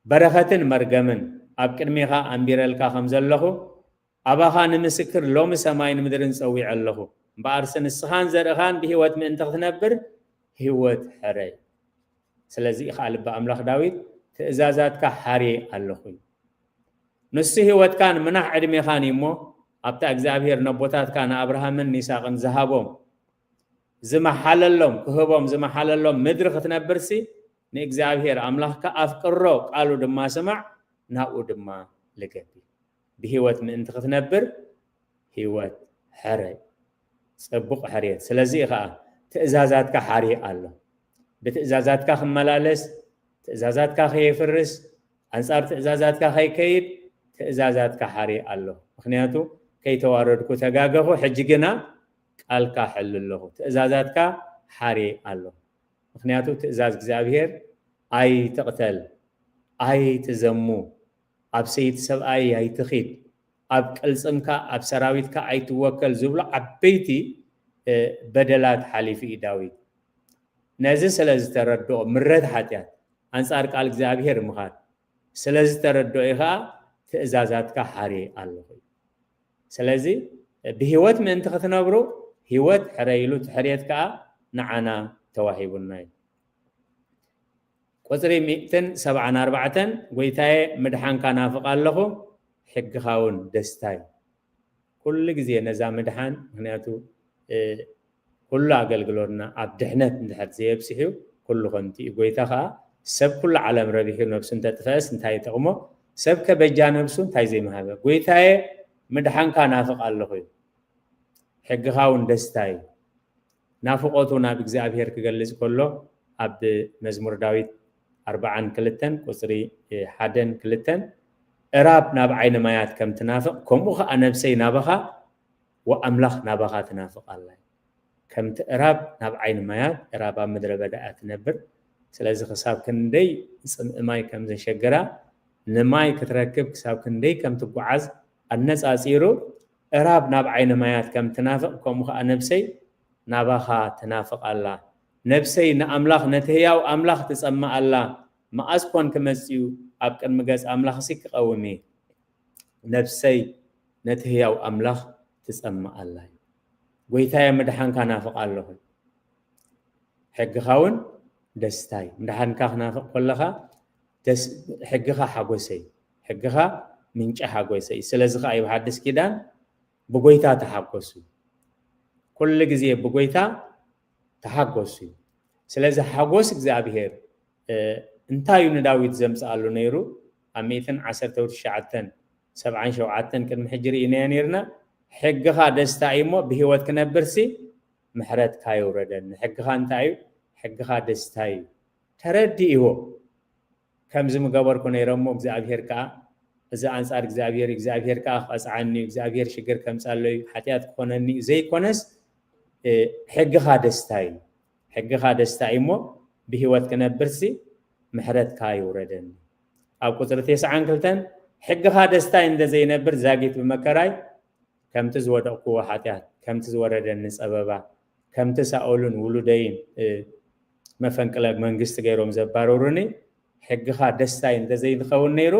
በረኸትን መርገምን ኣብ ቅድሜኻ ኣንቢረልካ ከም ዘለኹ፣ ኣባኻ ንምስክር ሎሚ ሰማይን ምድርን ጸዊዐ ኣለኹ። እምበኣርሲ ንስኻን ዘርእኻን ብህይወት ምእንቲ ክትነብር ህይወት ሕረይ። ስለዚ ኸኣ ልቢ ኣምላኽ ዳዊት፣ ትእዛዛትካ ሓርየ ኣለኹ እዩ። ንሱ ህይወትካን ምናሕ ዕድሜኻን እዩ እሞ፣ ኣብታ እግዚኣብሔር ነቦታትካ ንኣብርሃምን ንይስሐቅን ዝሃቦም፣ ዝመሓለሎም፣ ክህቦም ዝመሓለሎም ምድሪ ክትነብርሲ፣ ንእግዚኣብሔር ኣምላኽካ ኣፍቅሮ፣ ቃሉ ድማ ስማዕ፣ ናብኡ ድማ ልገብ። ብህይወት ምእንቲ ክትነብር፣ ህይወት ሕረይ። ጽቡቕ ሕርየት። ስለዚ ኸኣ ትእዛዛትካ ሓርየ ኣሎ። ብትእዛዛትካ ክመላለስ፣ ትእዛዛትካ ከየፍርስ፣ ኣንጻር ትእዛዛትካ ከይከይድ፣ ትእዛዛትካ ሓርየ ኣሎ። ምኽንያቱ፣ ከይተዋረድኩ ተጋገኹ፣ ሕጂ ግና ቃልካ ሕል ኣለኹ። ትእዛዛትካ ሓርየ ኣሎ። ምኽንያቱ፣ ትእዛዝ እግዚኣብሔር፣ ኣይትቕተል፣ ኣይትዘሙ፣ ኣብ ሰይቲ ሰብኣይ ኣይትኺድ፣ ኣብ ቅልጽምካ፣ ኣብ ሰራዊትካ ኣይትወከል ዝብሉ ዓበይቲ፣ እ፣ በደላት ሓሊፉ እዩ ዳዊት። ነዚ ስለ ዝተረድኦ፣ ምረት ሓጢኣት፣ ኣንጻር ቃል እግዚኣብሔር ምኻድ ስለ ዝተረድኦ እዩ ኸኣ፣ ትእዛዛትካ ሓርየ ኣለኹ። ስለዚ፣ ብህይወት ምእንቲ ክትነብሩ፣ ህይወት ሕረይሉ፣ እቲ ሕርየት ከኣ ንዓና ተዋሂቡና እዩ። ቁጽሪ ሚእትን ሰብዓን ኣርባዕተን፣ ጎይታየ፣ ምድሓንካ ናፍቕ ኣለኹ፣ ሕግኻ እውን ደስታይ። ኩሉ ግዜ ነዛ ምድሓን፣ ምኽንያቱ፣ እ፣ ኩሉ ኣገልግሎትና ኣብ ድሕነት እንድሕር ዘየብጽሕ እዩ፣ ኩሉ ከንቱ እዩ። ጎይታ ከኣ፣ ሰብ ኩሉ ዓለም ረቢሑ ነብሱ እንተጥፈአስ እንታይ ይጠቕሞ? ሰብ ከ በጃ ነብሱ እንታይ ዘይምሃበ? ጎይታየ፣ ምድሓንካ ናፍቕ ኣለኹ እዩ። ሕግኻ እውን ደስታ እዩ። ናፍቖቱ ናብ እግዚኣብሔር ክገልጽ ከሎ፣ ኣብ መዝሙር ዳዊት ኣርብዓን ክልተን ቁጽሪ ሓደን ክልተን፣ "እራብ ናብ ዓይኒ ማያት ከም ትናፍቕ፣ ከምኡ ኸኣ ነብሰይ ናባኻ፣ ወኣምላኽ ናባኻ ትናፍቕ ኣላ." ከምቲ እራብ ናብ ዓይኒ ማያት፣ እራብ ኣብ ምድረ በዳ እያ ትነብር። ስለዚ ክሳብ ክንደይ ጽምኢ ማይ ከም ዘሸግራ፣ ንማይ ክትረክብ ክሳብ ክንደይ ከም ትጓዓዝ ኣነጻጺሩ፣ "እራብ ናብ ዓይኒ ማያት ከም ትናፍቕ፣ ከምኡ ኸኣ ነብሰይ ናባኻ ትናፍቕ ኣላ። ነብሰይ ንኣምላኽ፣ ነቲ ህያው ኣምላኽ ትጸምእ ኣላ። መኣስ ኮን ክመጽእ እዩ? ኣብ ቅድሚ ገጽ ኣምላኽሲ ክቐውም እየ?" ነብሰይ ነቲ ህያው ኣምላኽ ትጸምእ ኣላ። ጎይታየ፣ ምድሓንካ ናፍቕ ኣለኹ። ሕግኻ እውን ደስታይ። ምድሓንካ ክናፍቕ ከለኻ፣ ደስ-፣ ሕግኻ ሓጎሰይ፣ ሕግኻ ምንጪ ሓጎሰይ። ስለዚ ኸኣ እዩ ብሓድስ ኪዳን፣ "ብጎይታ ተሓጎሱ፣ ኩሉ ግዜ ብጎይታ ተሓጎሱ" እዩ። ስለዚ ሓጎስ እግዚኣብሔር፣ እ፣ እንታይ እዩ ንዳዊት ዘምጽኣሉ ነይሩ? ኣብ ሚእትን ዓሰርተ ትሽዓተን ሰብዓን ሸውዓተን ቅድሚ ሕጂ ርኢናዮ ነይርና። "ሕግኻ ደስታ እዩ እሞ፣ ብህይወት ክነብርሲ ምሕረትካ ይውረደኒ።" ሕግኻ እንታይ እዩ? ሕግኻ ደስታ እዩ። ተረዲእዎ። ከምዚ ምገበርኩ ነይረ እሞ፣ እግዚኣብሔር ከኣ፣ እዚ ኣንጻር እግዚኣብሔር እዩ፣ እግዚኣብሔር ከኣ ክቐጽዓኒ እዩ፣ እግዚኣብሔር ሽግር ከምጻለይ እዩ፣ ሓጢኣት ክኾነኒ እዩ ዘይኮነስ፣ ሕግኻ ደስታ እዩ። ሕግኻ ደስታ እዩ እሞ ብህይወት ክነብርሲ ምሕረትካ ይውረደኒ። ኣብ ቁፅሪ ተስዓን ክልተን ሕግኻ ደስታ እዩ እንተዘይነብር ዛጊት ብመከራይ ከምቲ ዝወደቕኩዎ ሓጢኣት፣ ከምቲ ዝወረደኒ ፀበባ፣ ከምቲ ሳኦልን ውሉደይን መፈንቅለ መንግስቲ ገይሮም ዘባረሩኒ ሕግኻ ደስታ እዩ እንተዘይዝኸውን ነይሩ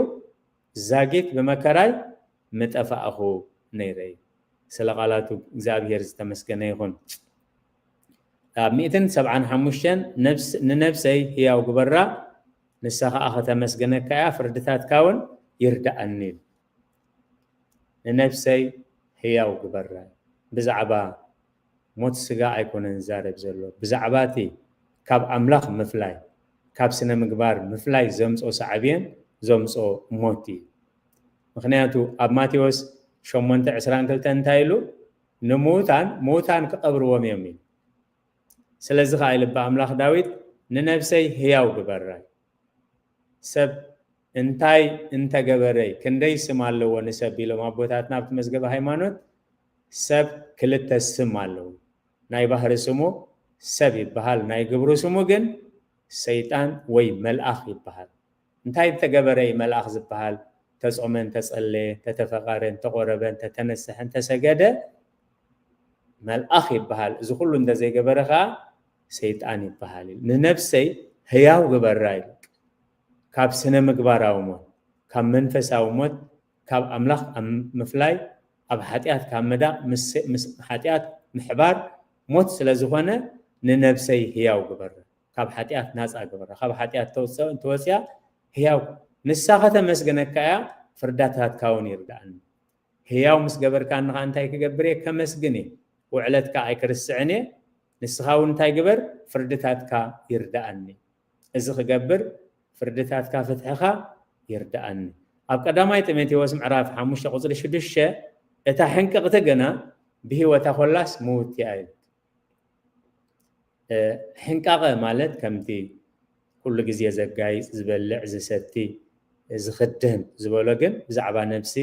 ዛጊት ብመከራይ ምጠፋእኹ ነይረ እዩ። ስለ ቃላቱ እግዚኣብሔር ዝተመስገነ ይኹን። ኣብ ሚእትን ሰብዓን ሓሙሽተን ንነብሰይ ህያው ግበራ፣ ንሳ ኸዓ ከተመስግነካ እያ፣ ፍርድታትካ እውን ይርድኣኒ። ንነብሰይ ህያው ግበራ። ብዛዕባ ሞት ስጋ ኣይኮነን ዝዛረብ ዘሎ፣ ብዛዕባ እቲ ካብ ኣምላኽ ምፍላይ፣ ካብ ስነ ምግባር ምፍላይ ዘምፅኦ ሳዕቤን፣ ዘምፅኦ ሞት እዩ። ምኽንያቱ ኣብ ማቴዎስ ሸሞንተ ዕስራን ክልተን እንታይ ኢሉ? ንምዉታን ምዉታን ክቐብርዎም እዮም ኢሉ። ስለዚ ኸዓ ኢሉ ኣምላኽ ዳዊት ንነብሰይ ህያው ግበራ። ሰብ እንታይ እንተገበረ ክንደይ ስም ኣለዎ ንሰብ ኢሎም ኣቦታትና ኣብቲ መዝገበ ሃይማኖት ሰብ ክልተ ስም ኣለዎ። ናይ ባህሪ ስሙ ሰብ ይበሃል፣ ናይ ግብሩ ስሙ ግን ሰይጣን ወይ መልኣኽ ይበሃል። እንታይ እንተገበረ እዩ መልኣኽ ዝበሃል? ተጾመ እንተጸለየ፣ እንተተፈቐረ፣ እንተቆረበ፣ እንተተነሰሐ፣ እንተሰገደ መልኣኽ ይበሃል። እዚ ኩሉ እንተዘይገበረ ከኣ ሰይጣን ይበሃል እዩ። ንነብሰይ ህያው ግበራ ኢሉ። ካብ ስነ ምግባራዊ ሞት፣ ካብ መንፈሳዊ ሞት፣ ካብ ኣምላኽ ኣብ ምፍላይ፣ ኣብ ሓጢኣት ካብ ምዳቕ፣ ምስ ምስ ሓጢኣት ምሕባር ሞት ስለ ዝኾነ ንነብሰይ ህያው ግበራ። ካብ ሓጢኣት ናጻ ግበራ። ካብ ሓጢኣት ተውፅኦ- ተወፅያ ህያው ንሳ ከተመስግነካ እያ፣ ፍርዳታትካ እውን ይርድኣኒ። ህያው ምስ ገበርካኒ ኸዓ እንታይ ክገብር እየ? ከመስግን እየ። ውዕለትካ ኣይክርስዕን እየ። ንስኻ እውን እንታይ ግበር? ፍርድታትካ ይርድኣኒ። እዚ ክገብር ፍርድታትካ ፍትሕኻ ይርድኣኒ። ኣብ ቀዳማይ ጢሞቴዎስ ምዕራፍ ሓሙሽተ ቁፅሪ ሽዱሽተ እታ ሕንቅቕቲ ግና ብህይወታ ኮላስ ምውት እያ ኢሉ። ሕንቃቐ ማለት ከምቲ ኩሉ ግዜ ዘጋይፅ፣ ዝበልዕ፣ ዝሰቲ፣ ዝኽደን ዝበሎ ግን ብዛዕባ ነብሲ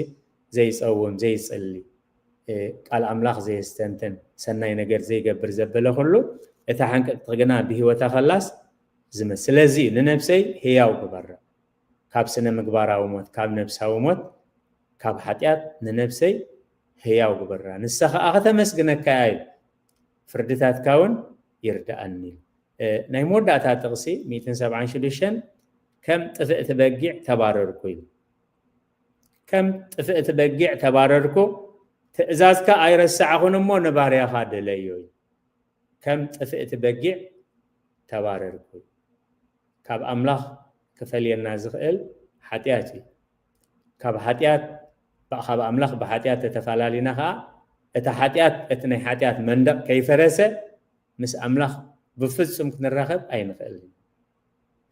ዘይፀውም፣ ዘይፅሊ፣ ቃል ኣምላኽ ዘየስተንትን፣ ሰናይ ነገር ዘይገብር ዘበለ ኩሉ እታ ሕንቅቕቲ ግና ብህይወታ ከላስ ዝመ ስለዚ ንነብሰይ ህያው ግበራ። ካብ ስነ ምግባራዊ ሞት፣ ካብ ነብሳዊ ሞት፣ ካብ ሓጢኣት ንነብሰይ ህያው ግበራ። ንሳ ኸኣ ከተመስግነካ እያ ኢሉ። ፍርድታትካ እውን ይርድኣኒ። ናይ መወዳእታ ጥቕሲ ሚእትን ሰብዓን ሽዱሽተን ከም ጥፍእቲ በጊዕ ተባረርኩ እዩ። ከም ጥፍእቲ በጊዕ ተባረርኩ፣ ትእዛዝካ ኣይረሳዕኹን እሞ ንባርያኻ ደለዮ እዩ። ከም ጥፍእቲ በጊዕ ተባረርኩ። ካብ ኣምላኽ ክፈልየና ዝኽእል ሓጢኣት እዩ። ካብ ሓጢኣት ካብ ኣምላኽ ብሓጢኣት ተተፈላለና ኸዓ እቲ ሓጢኣት እቲ ናይ ሓጢኣት መንደቕ ከይፈረሰ ምስ ኣምላኽ ብፍጹም ክንራኸብ ኣይንኽእልን።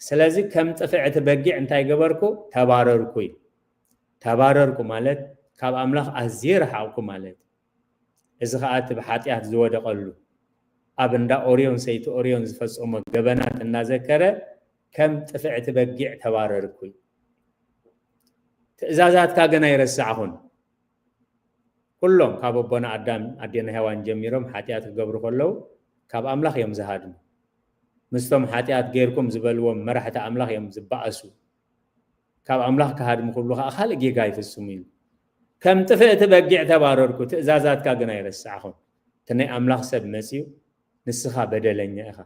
ስለዚ ከም ጥፍዕቲ በጊዕ እንታይ ገበርኩ? ተባረርኩ እዩ። ተባረርኩ ማለት ካብ ኣምላኽ ኣዝየ ረሓቕኩ ማለት እዩ። እዚ ኸዓ እቲ ብሓጢኣት ዝወደቐሉ ኣብ እንዳ ኦርዮን ሰይቲ ኦርዮን ዝፈጸሞ ገበናት እናዘከረ ከም ጥፍዕቲ በጊዕ ተባረርኩ እዩ። ትእዛዛትካ ግን ኣይረሳዕኹን። ኩሎም ካብ ኣቦና ኣዳም ኣዴና ሄዋን ጀሚሮም ሓጢኣት ክገብሩ ከለዉ ካብ ኣምላኽ እዮም ዝሃድሙ። ምስቶም ሓጢኣት ጌርኩም ዝበልዎም መራሕቲ ኣምላኽ እዮም ዝበኣሱ። ካብ ኣምላኽ ክሃድሙ ክብሉ ከዓ ካልእ ጌጋ ይፍጽሙ እዩ። ከም ጥፍእቲ በጊዕ ተባረርኩ፣ ትእዛዛትካ ግን ኣይረሳዕኹን። እቲ ናይ ኣምላኽ ሰብ መጺኡ ንስኻ በደለኛ ኢኻ፣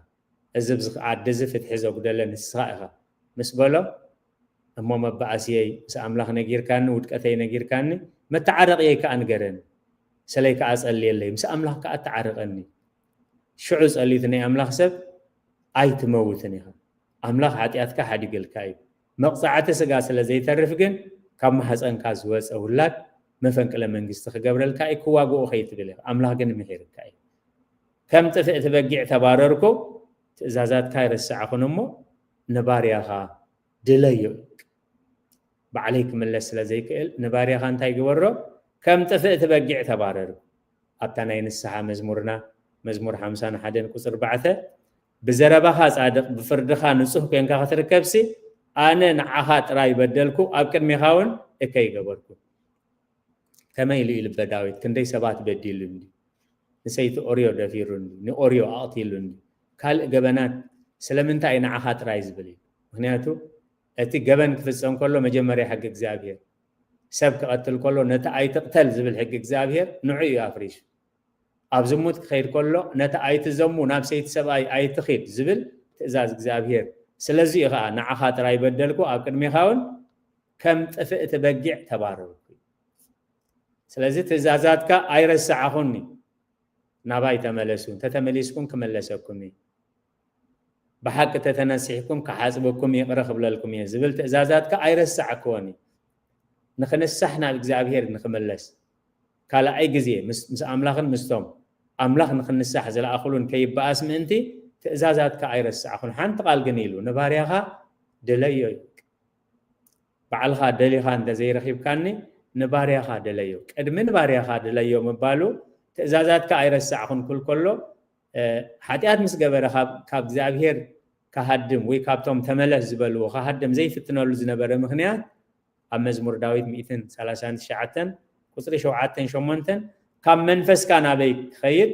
እዚ ኣብዚ ዓዲ እዚ ፍትሒ ዘጉደለ ንስኻ ኢኻ ምስ በሎ፣ እሞ መባኣስየይ ምስ ኣምላኽ ነጊርካኒ፣ ውድቀተይ ነጊርካኒ፣ መተዓረቕየይ ከኣ ንገረኒ፣ ሰለይ ከኣ ጸልየለይ፣ ምስ ኣምላኽ ከኣ ኣተዓርቐኒ። ሽዑ ጸልዩ እቲ ናይ ኣምላኽ ሰብ ኣይትመውትን ኢኻ። ኣምላኽ ሓጢኣትካ ሓዲገልካ እዩ። መቕጻዕቲ ስጋ ስለ ዘይተርፍ ግን ካብ ማህጸንካ ዝወጸ ውላድ መፈንቅለ መንግስቲ ክገብረልካ እዩ፣ ክዋግኦ ከይትብል ኢኻ። ኣምላኽ ግን ምሒርካ እዩ። ከም ጥፍእቲ በጊዕ ተባረርኩ፣ ትእዛዛትካ ኣይረሳዕኹን እሞ ንባርያኻ ድለዮ። ባዕለይ ክምለስ ስለ ዘይክእል ንባርያኻ እንታይ ግበሮ? ከም ጥፍእቲ በጊዕ ተባረርኩ። ኣብታ ናይ ንስሓ መዝሙርና መዝሙር ሓምሳን ሓደን ቁፅሪ ኣርባዕተ ብዘረባኻ ጻድቕ ብፍርድኻ ንጹህ ኮንካ ክትርከብሲ ኣነ ንዓኻ ጥራይ በደልኩ ኣብ ቅድሜኻ እውን እከይ ገበርኩ። ከመይ ኢሉ እዩ ልበ ዳዊት ክንደይ ሰባት በዲሉ እንዲ ንሰይቲ ኦርዮ ደፊሩኒ፣ ንኦርዮ ኣቕቲሉኒ፣ ካልእ ገበናት ስለምንታይ ንዓኻ ጥራይ ዝብል እዩ። ምክንያቱ እቲ ገበን ክፍጸም ከሎ መጀመርያ ሕጊ እግዚኣብሔር፣ ሰብ ክቐትል ከሎ ነቲ ኣይትቕተል ዝብል ሕጊ እግዚኣብሔር ንዑ እዩ ኣፍሪሱ። ኣብ ዝሙት ክኸይድ ከሎ ነቲ ኣይትዘሙ፣ ናብ ሰይቲ ሰብኣይ ኣይትኺድ ዝብል ትእዛዝ እግዚኣብሔር። ስለዚ እዩ ኸዓ ንዓኻ ጥራይ በደልኩ፣ ኣብ ቅድሜኻ እውን ከም ጥፍእቲ በጊዕ ተባረርኩ። ስለዚ ትእዛዛትካ ኣይረሳዕኹኒ። ናባይ ተመለሱ፣ እንተተመሊስኩም ክመለሰኩም እየ። ብሓቂ ተተነሲሕኩም ክሓጽበኩም ይቕረ ክብለልኩም እየ ዝብል ትእዛዛትካ ኣይረሳዕክዎን እዩ። ንኽንሳሕ ናብ እግዚኣብሔር ንኽመለስ ካልኣይ ግዜ ምስ ምስ ኣምላኽን ምስቶም ኣምላኽ ንኽንሳሕ ዝለኣኹሉን ከይበኣስ ምእንቲ ትእዛዛትካ ኣይረሳዕኹን። ሓንቲ ቃል ግን ኢሉ ንባርያኻ ድለዮ እዩ። ባዕልኻ ደሊኻ እንተዘይረኺብካኒ ንባርያኻ ደለዮ። ቅድሚ ንባርያኻ ድለዮ ምባሉ ትእዛዛትካ ኣይረሳዕኹን ክብል ከሎ ሓጢኣት ምስ ገበረ ካብ እግዚኣብሄር ክሃድም ወይ ካብቶም ተመለስ ዝበልዎ ክሃድም ዘይፍትነሉ ዝነበረ ምኽንያት ኣብ መዝሙር ዳዊት ሚእትን ሰላሳን ትሽዓተን ቁፅሪ ሸውዓተን ሸሞንተን ካብ መንፈስካ ናበይ ክኸይድ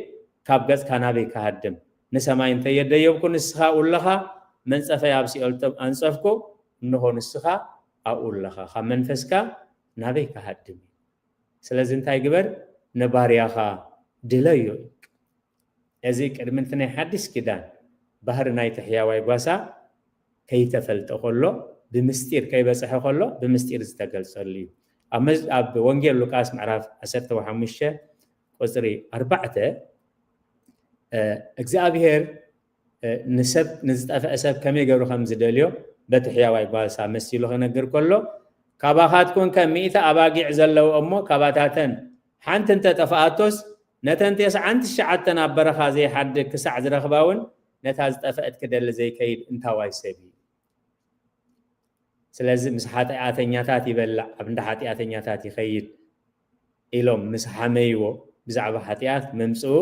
ካብ ገፅካ ናበይ ክሃድም ንሰማይ እንተየደየብኩ ንስኻ ኣብኡ ኣለኻ መንፀፈይ ኣብ ሲኦል ኣንፀፍኩ እንሆ ንስኻ ኣብኡ ኣለኻ ካብ መንፈስካ ናበይ ክሃድም እዩ ስለዚ እንታይ ግበር ንባርያኻ ድለዮ እዩ እዚ ቅድሚ እቲ ናይ ሓድሽ ኪዳን ባህሪ ናይቲ ሕያዋይ ጓሳ ከይተፈልጠ ከሎ ብምስጢር ከይበፅሐ ከሎ ብምስጢር ዝተገልፀሉ እዩ ኣብ ወንጌል ሉቃስ ምዕራፍ ዓሰርተ ሓሙሽተ ቁፅሪ ኣርባዕተ እግዚኣብሔር ንሰብ ንዝጠፍአ ሰብ ከመይ ገይሩ ከም ዝደልዮ በቲ ሕያዋይ ጓሳ መሲሉ ክነግር ከሎ ካባኻትኩም ከ ሚእቲ ኣባጊዕ ዘለዎ እሞ ካባታተን ሓንቲ እንተጠፍኣቶስ ነተን ተስዓን ትሽዓተን ኣብ በረኻ ዘይሓድግ ክሳዕ ዝረኽባ እውን ነታ ዝጠፍአት ክደሊ ዘይከይድ እንታዋይ ሰብ እዩ። ስለዚ ምስ ሓጢኣተኛታት ይበልዕ ኣብ እንዳ ሓጢኣተኛታት ይኸይድ ኢሎም ምስ ሓመይዎ ብዛዕባ ሓጢኣት ምምፅኡ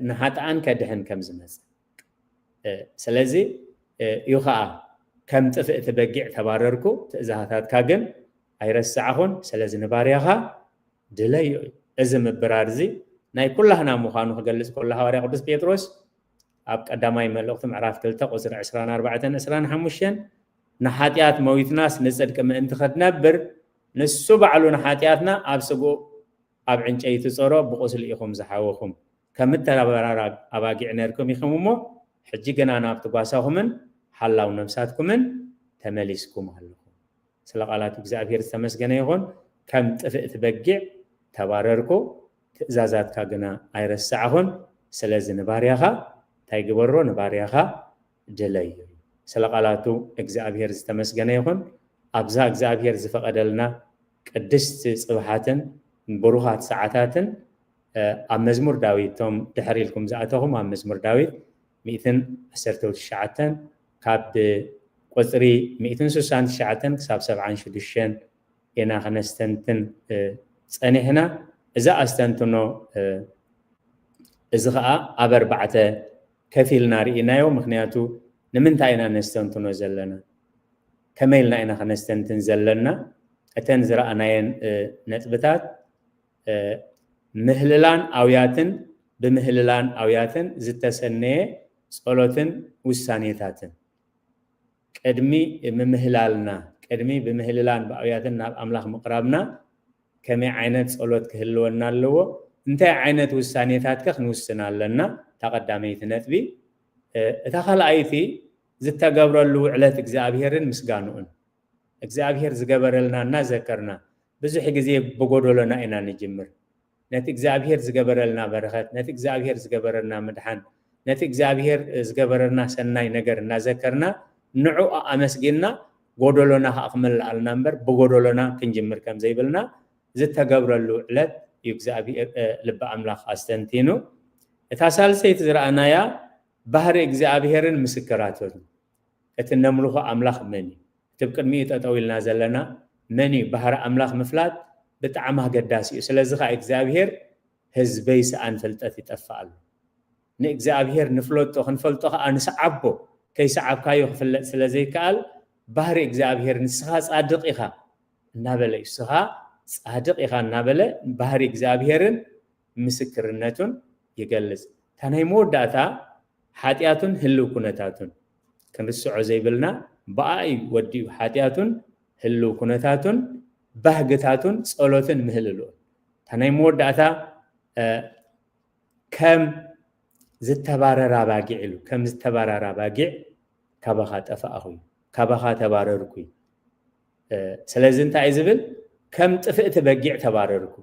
ንሓጥኣን ከድሕን ከም ዝመፅእ ስለዚ እዩ ከዓ ከም ጥፍእቲ በጊዕ ተባረርኩ ትእዛዛትካ ግን ኣይረሳዕኹን ስለዚ ንባርያኻ ድለዮ እዩ እዚ ምብራር እዚ ናይ ኩላህና ምዃኑ ክገልፅ ከሎ ሃዋርያ ቅዱስ ጴጥሮስ ኣብ ቀዳማይ መልእኽቱ ምዕራፍ ክልተ ቁፅሪ ዕስራን ኣርባዕተን ዕስራን ሓሙሽተን ንሓጢኣት መዊትናስ ንፅድቂ ምእንቲ ክትነብር ንሱ ባዕሉ ንሓጢኣትና ኣብ ስግኡ ኣብ ዕንጨይቲ ጸሮ ብቁስሊ ኢኹም ዝሓወኹም ከም እተበራራብ ኣባጊዕ ነርኩም ኢኹም እሞ ሕጂ ግና ናብቲ ጓሳኹምን ሓላው ነብሳትኩምን ተመሊስኩም ኣለኹም ስለ ቃላት እግዚኣብሔር ዝተመስገነ ይኹን ከም ጥፍእቲ በጊዕ ተባረርኩ ትእዛዛትካ ግና ኣይረሳዕኹን ስለዚ ንባርያኻ እንታይ ግበሮ ንባርያኻ ድለዩ ስለ ቃላቱ እግዚኣብሔር ዝተመስገነ ይኹን ኣብዛ እግዚኣብሔር ዝፈቐደልና ቅድስቲ ጽብሓትን ብሩኻት ሰዓታትን ኣብ መዝሙር ዳዊት እቶም ድሕር ኢልኩም ዝኣተኹም ኣብ መዝሙር ዳዊት ሚእትን ዓሰርተ ትሽዓተን ካብ ቁፅሪ ሚእትን ስሳን ትሽዓተን ክሳብ ሰብዓን ሽዱሽተን ኢና ክነስተንትን ፀኒሕና እዛ ኣስተንትኖ እዚ ከዓ ኣብ ኣርባዕተ ከፊልና ርኢናዮ ምክንያቱ ንምንታይ ኢና ነስተንትኖ ዘለና ከመይ ኢልና ኢና ክነስተንትን ዘለና እተን ዝረኣናየን ነጥብታት ምህልላን ኣውያትን ብምህልላን ኣውያትን ዝተሰነየ ጸሎትን ውሳኔታትን ቅድሚ ምምህላልና ቅድሚ ብምህልላን ብኣውያትን ናብ ኣምላኽ ምቕራብና ከመይ ዓይነት ጸሎት ክህልወና ኣለዎ እንታይ ዓይነት ውሳኔታት ከ ክንውስን ኣለና እታ ቀዳመይቲ ነጥቢ እታ ካልኣይቲ ዝተገብረሉ ውዕለት እግዚኣብሔርን ምስጋንኡን እግዚኣብሔር ዝገበረልና እናዘከርና ብዙሕ ግዜ ብጎደሎና ኢና ንጅምር ነቲ እግዚኣብሔር ዝገበረልና በረኸት ነቲ እግዚኣብሔር ዝገበረልና ምድሓን ነቲ እግዚኣብሔር ዝገበረልና ሰናይ ነገር እናዘከርና ንዑ ኣመስጊንና ጎደሎና ከዓ ክመልኣልና እምበር ብጎደሎና ክንጅምር ከም ዘይብልና ዝተገብረሉ ዕለት እዩ እግዚኣብሔር ልቢ ኣምላኽ ኣስተንቲኑ እታ ሳልሰይቲ ዝረኣናያ ባህሪ እግዚኣብሔርን ምስክራትን እቲ ነምልኾ ኣምላኽ መን እዩ እቲ ብቅድሚኡ ጠጠው ኢልና ዘለና መን እዩ ባህሪ ኣምላኽ ምፍላጥ ብጣዕሚ ኣገዳሲ እዩ ስለዚ ከዓ እግዚኣብሔር ህዝበይ ሰኣን ፍልጠት ይጠፍእ ኣሎ ንእግዚኣብሔር ንፍለጦ ክንፈልጦ ከዓ ንስዓቦ ከይሰዓብካዮ ክፍለጥ ስለ ዘይከኣል ባህሪ እግዚኣብሔር ንስኻ ፃድቅ ኢኻ እናበለ እዩ ስኻ ፃድቅ ኢኻ እናበለ ባህሪ እግዚኣብሔርን ምስክርነቱን ይገልጽ። እታ ናይ መወዳእታ ሓጢኣቱን ህልው ኩነታቱን ክንርስዖ ዘይብልና ብኣ እዩ ወዲኡ። ሓጢኣቱን ህልው ኩነታቱን ባህግታቱን ጸሎትን ምህልልኡን። እታ ናይ መወዳእታ ከም ዝተባረራ ባጊዕ ኢሉ፣ ከም ዝተባረራ ባጊዕ ካባኻ ጠፋእኹ እዩ፣ ካባኻ ተባረርኩ እዩ። ስለዚ እንታይ እዩ ዝብል? ከም ጥፍእቲ በጊዕ ተባረርኩ፣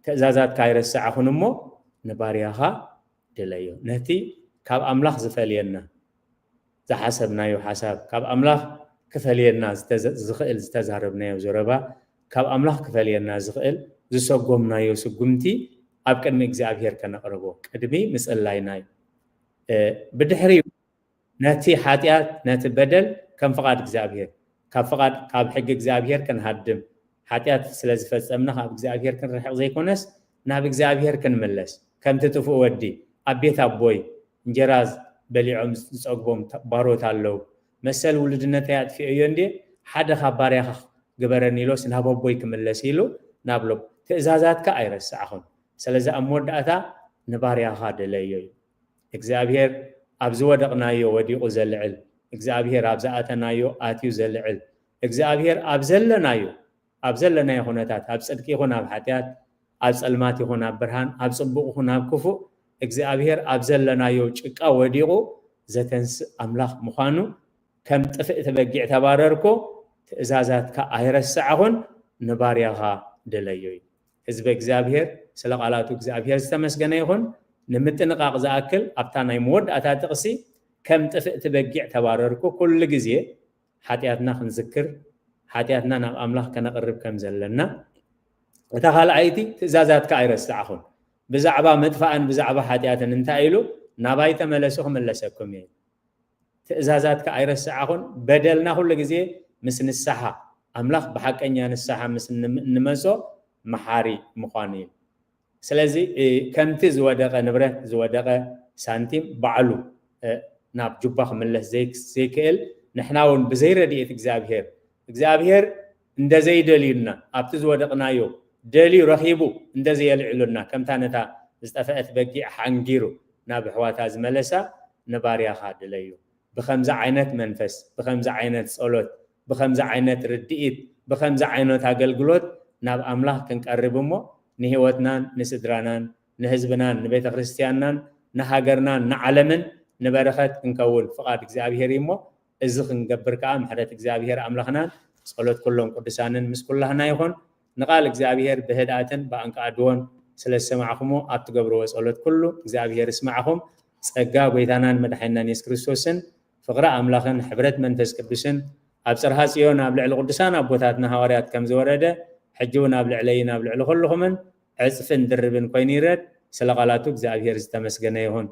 ትእዛዛትካ ኣይረሳዕኹን እሞ ንባርያኻ ድለዮ። ነቲ ካብ ኣምላኽ ዝፈልየና ዝሓሰብናዮ ሓሳብ፣ ካብ ኣምላኽ ክፈልየና ዝተዘ- ዝኽእል ዝተዛረብናዮ ዘረባ፣ ካብ ኣምላኽ ክፈልየና ዝኽእል ዝሰጎምናዮ ስጉምቲ ኣብ ቅድሚ እግዚኣብሔር ከነቕርቦ ቅድሚ ምጽላይና እዩ። ብድሕሪኡ ነቲ ሓጢኣት ነቲ በደል ከም ፍቓድ እግዚኣብሔር ካብ ፍቓድ ካብ ሕጊ እግዚኣብሔር ክንሃድም ሓጢኣት ስለ ዝፈጸምና ካብ እግዚኣብሔር ክንርሕቕ ዘይኮነስ ናብ እግዚኣብሔር ክንምለስ ከምቲ ትፉእ ወዲ ኣብ ቤት ኣቦይ እንጀራ በሊዖም ዝጸግቦም ባሮት ኣለዉ መሰል ውሉድነተይ ኣጥፊኦዮ እንዴ ሓደ ካብ ባርያኻ ግበረኒ ኢሎስ ናብ ኣቦይ ክምለስ ኢሉ ናብ ሎብ ትእዛዛትካ ኣይረሳዕኹን ስለዚ ኣብ መወዳእታ ንባርያኻ ደለዮ እዩ እግዚኣብሔር ኣብ ዝወደቕናዮ ወዲቑ ዘልዕል እግዚኣብሔር ኣብ ዝኣተናዮ ኣትዩ ዘልዕል እግዚኣብሔር ኣብ ዘለናዮ ኣብ ዘለናዮ ኩነታት ኣብ ጽድቂ ይኹን ኣብ ሓጢኣት ኣብ ጸልማት ይኹን ኣብ ብርሃን ኣብ ጽቡቕ ይኹን ኣብ ክፉእ እግዚኣብሔር ኣብ ዘለናዮ ጭቃ ወዲቑ ዘተንስእ ኣምላኽ ምዃኑ ከም ጥፍእቲ በጊዕ ተባረርኩ ትእዛዛትካ ኣይረሳዕኹን ንባርያኻ ደለዮ እዩ ህዝበ እግዚኣብሔር ስለ ቃላቱ እግዚኣብሔር ዝተመስገነ ይኹን ንምጥንቃቕ ዝኣክል ኣብታ ናይ መወዳእታ ጥቕሲ ከም ጥፍእቲ በጊዕ ተባረርኩ ኩሉ ግዜ ሓጢኣትና ክንዝክር ሓጢኣትና ናብ ኣምላኽ ከነቕርብ ከም ዘለና እታ ካልኣይቲ ትእዛዛትካ ኣይረሳዕኹን ብዛዕባ ምጥፋእን ብዛዕባ ሓጢኣትን እንታይ ኢሉ ናባይ ተመለሱ ክምለሰኩም እየ ትእዛዛትካ ኣይረሳዕኹን በደልና ኩሉ ግዜ ምስ ንስሓ ኣምላኽ ብሓቀኛ ንስሓ ምስ እንመፆ መሓሪ ምዃኑ እዩ ስለዚ ከምቲ ዝወደቐ ንብረት ዝወደቐ ሳንቲም ባዕሉ ናብ ጁባ ክምለስ ዘይክእል ንሕና እውን ብዘይ ረድኤት እግዚኣብሔር እግዚኣብሔር እንደዘይደልዩና ኣብቲ ዝወደቕናዮ ደልዩ ረኺቡ እንደዘየልዕሉና ከምታ ነታ ዝጠፈአት በጊዕ ሓንጊሩ ናብ ኣሕዋታ ዝመለሳ ንባርያኻ ድለዩ ብኸምዚ ዓይነት መንፈስ ብኸምዚ ዓይነት ጸሎት ብኸምዚ ዓይነት ርድኢት ብኸምዚ ዓይነት ኣገልግሎት ናብ ኣምላኽ ክንቀርብ እሞ ንህይወትናን ንስድራናን ንህዝብናን ንቤተ ክርስትያንናን ንሃገርናን ንዓለምን ንበረኸት ክንከውን ፍቓድ እግዚኣብሔር እዩ እሞ እዚ ክንገብር ከዓ ምሕረት እግዚኣብሔር ኣምላኽናን ጸሎት ኩሎም ቅዱሳንን ምስ ኩላህና ይኹን ንቓል እግዚኣብሔር ብህድኣትን ብኣንቃዕድዎን ስለ ዝሰማዕኹሞ ኣብ ትገብርዎ ጸሎት ኩሉ እግዚኣብሔር ይስማዕኹም ጸጋ ጎይታናን መድሓኒናን የሱስ ክርስቶስን ፍቕሪ ኣምላኽን ሕብረት መንፈስ ቅዱስን ኣብ ጽርሃ ጽዮን ኣብ ልዕሊ ቅዱሳን ኣቦታትና ሃዋርያት ከም ዝወረደ ሕጂ እውን ኣብ ልዕለይን ኣብ ልዕሊ ኩልኹምን ዕጽፍን ድርብን ኮይኑ ይረድ ስለ ቃላቱ እግዚኣብሔር ዝተመስገነ ይኹን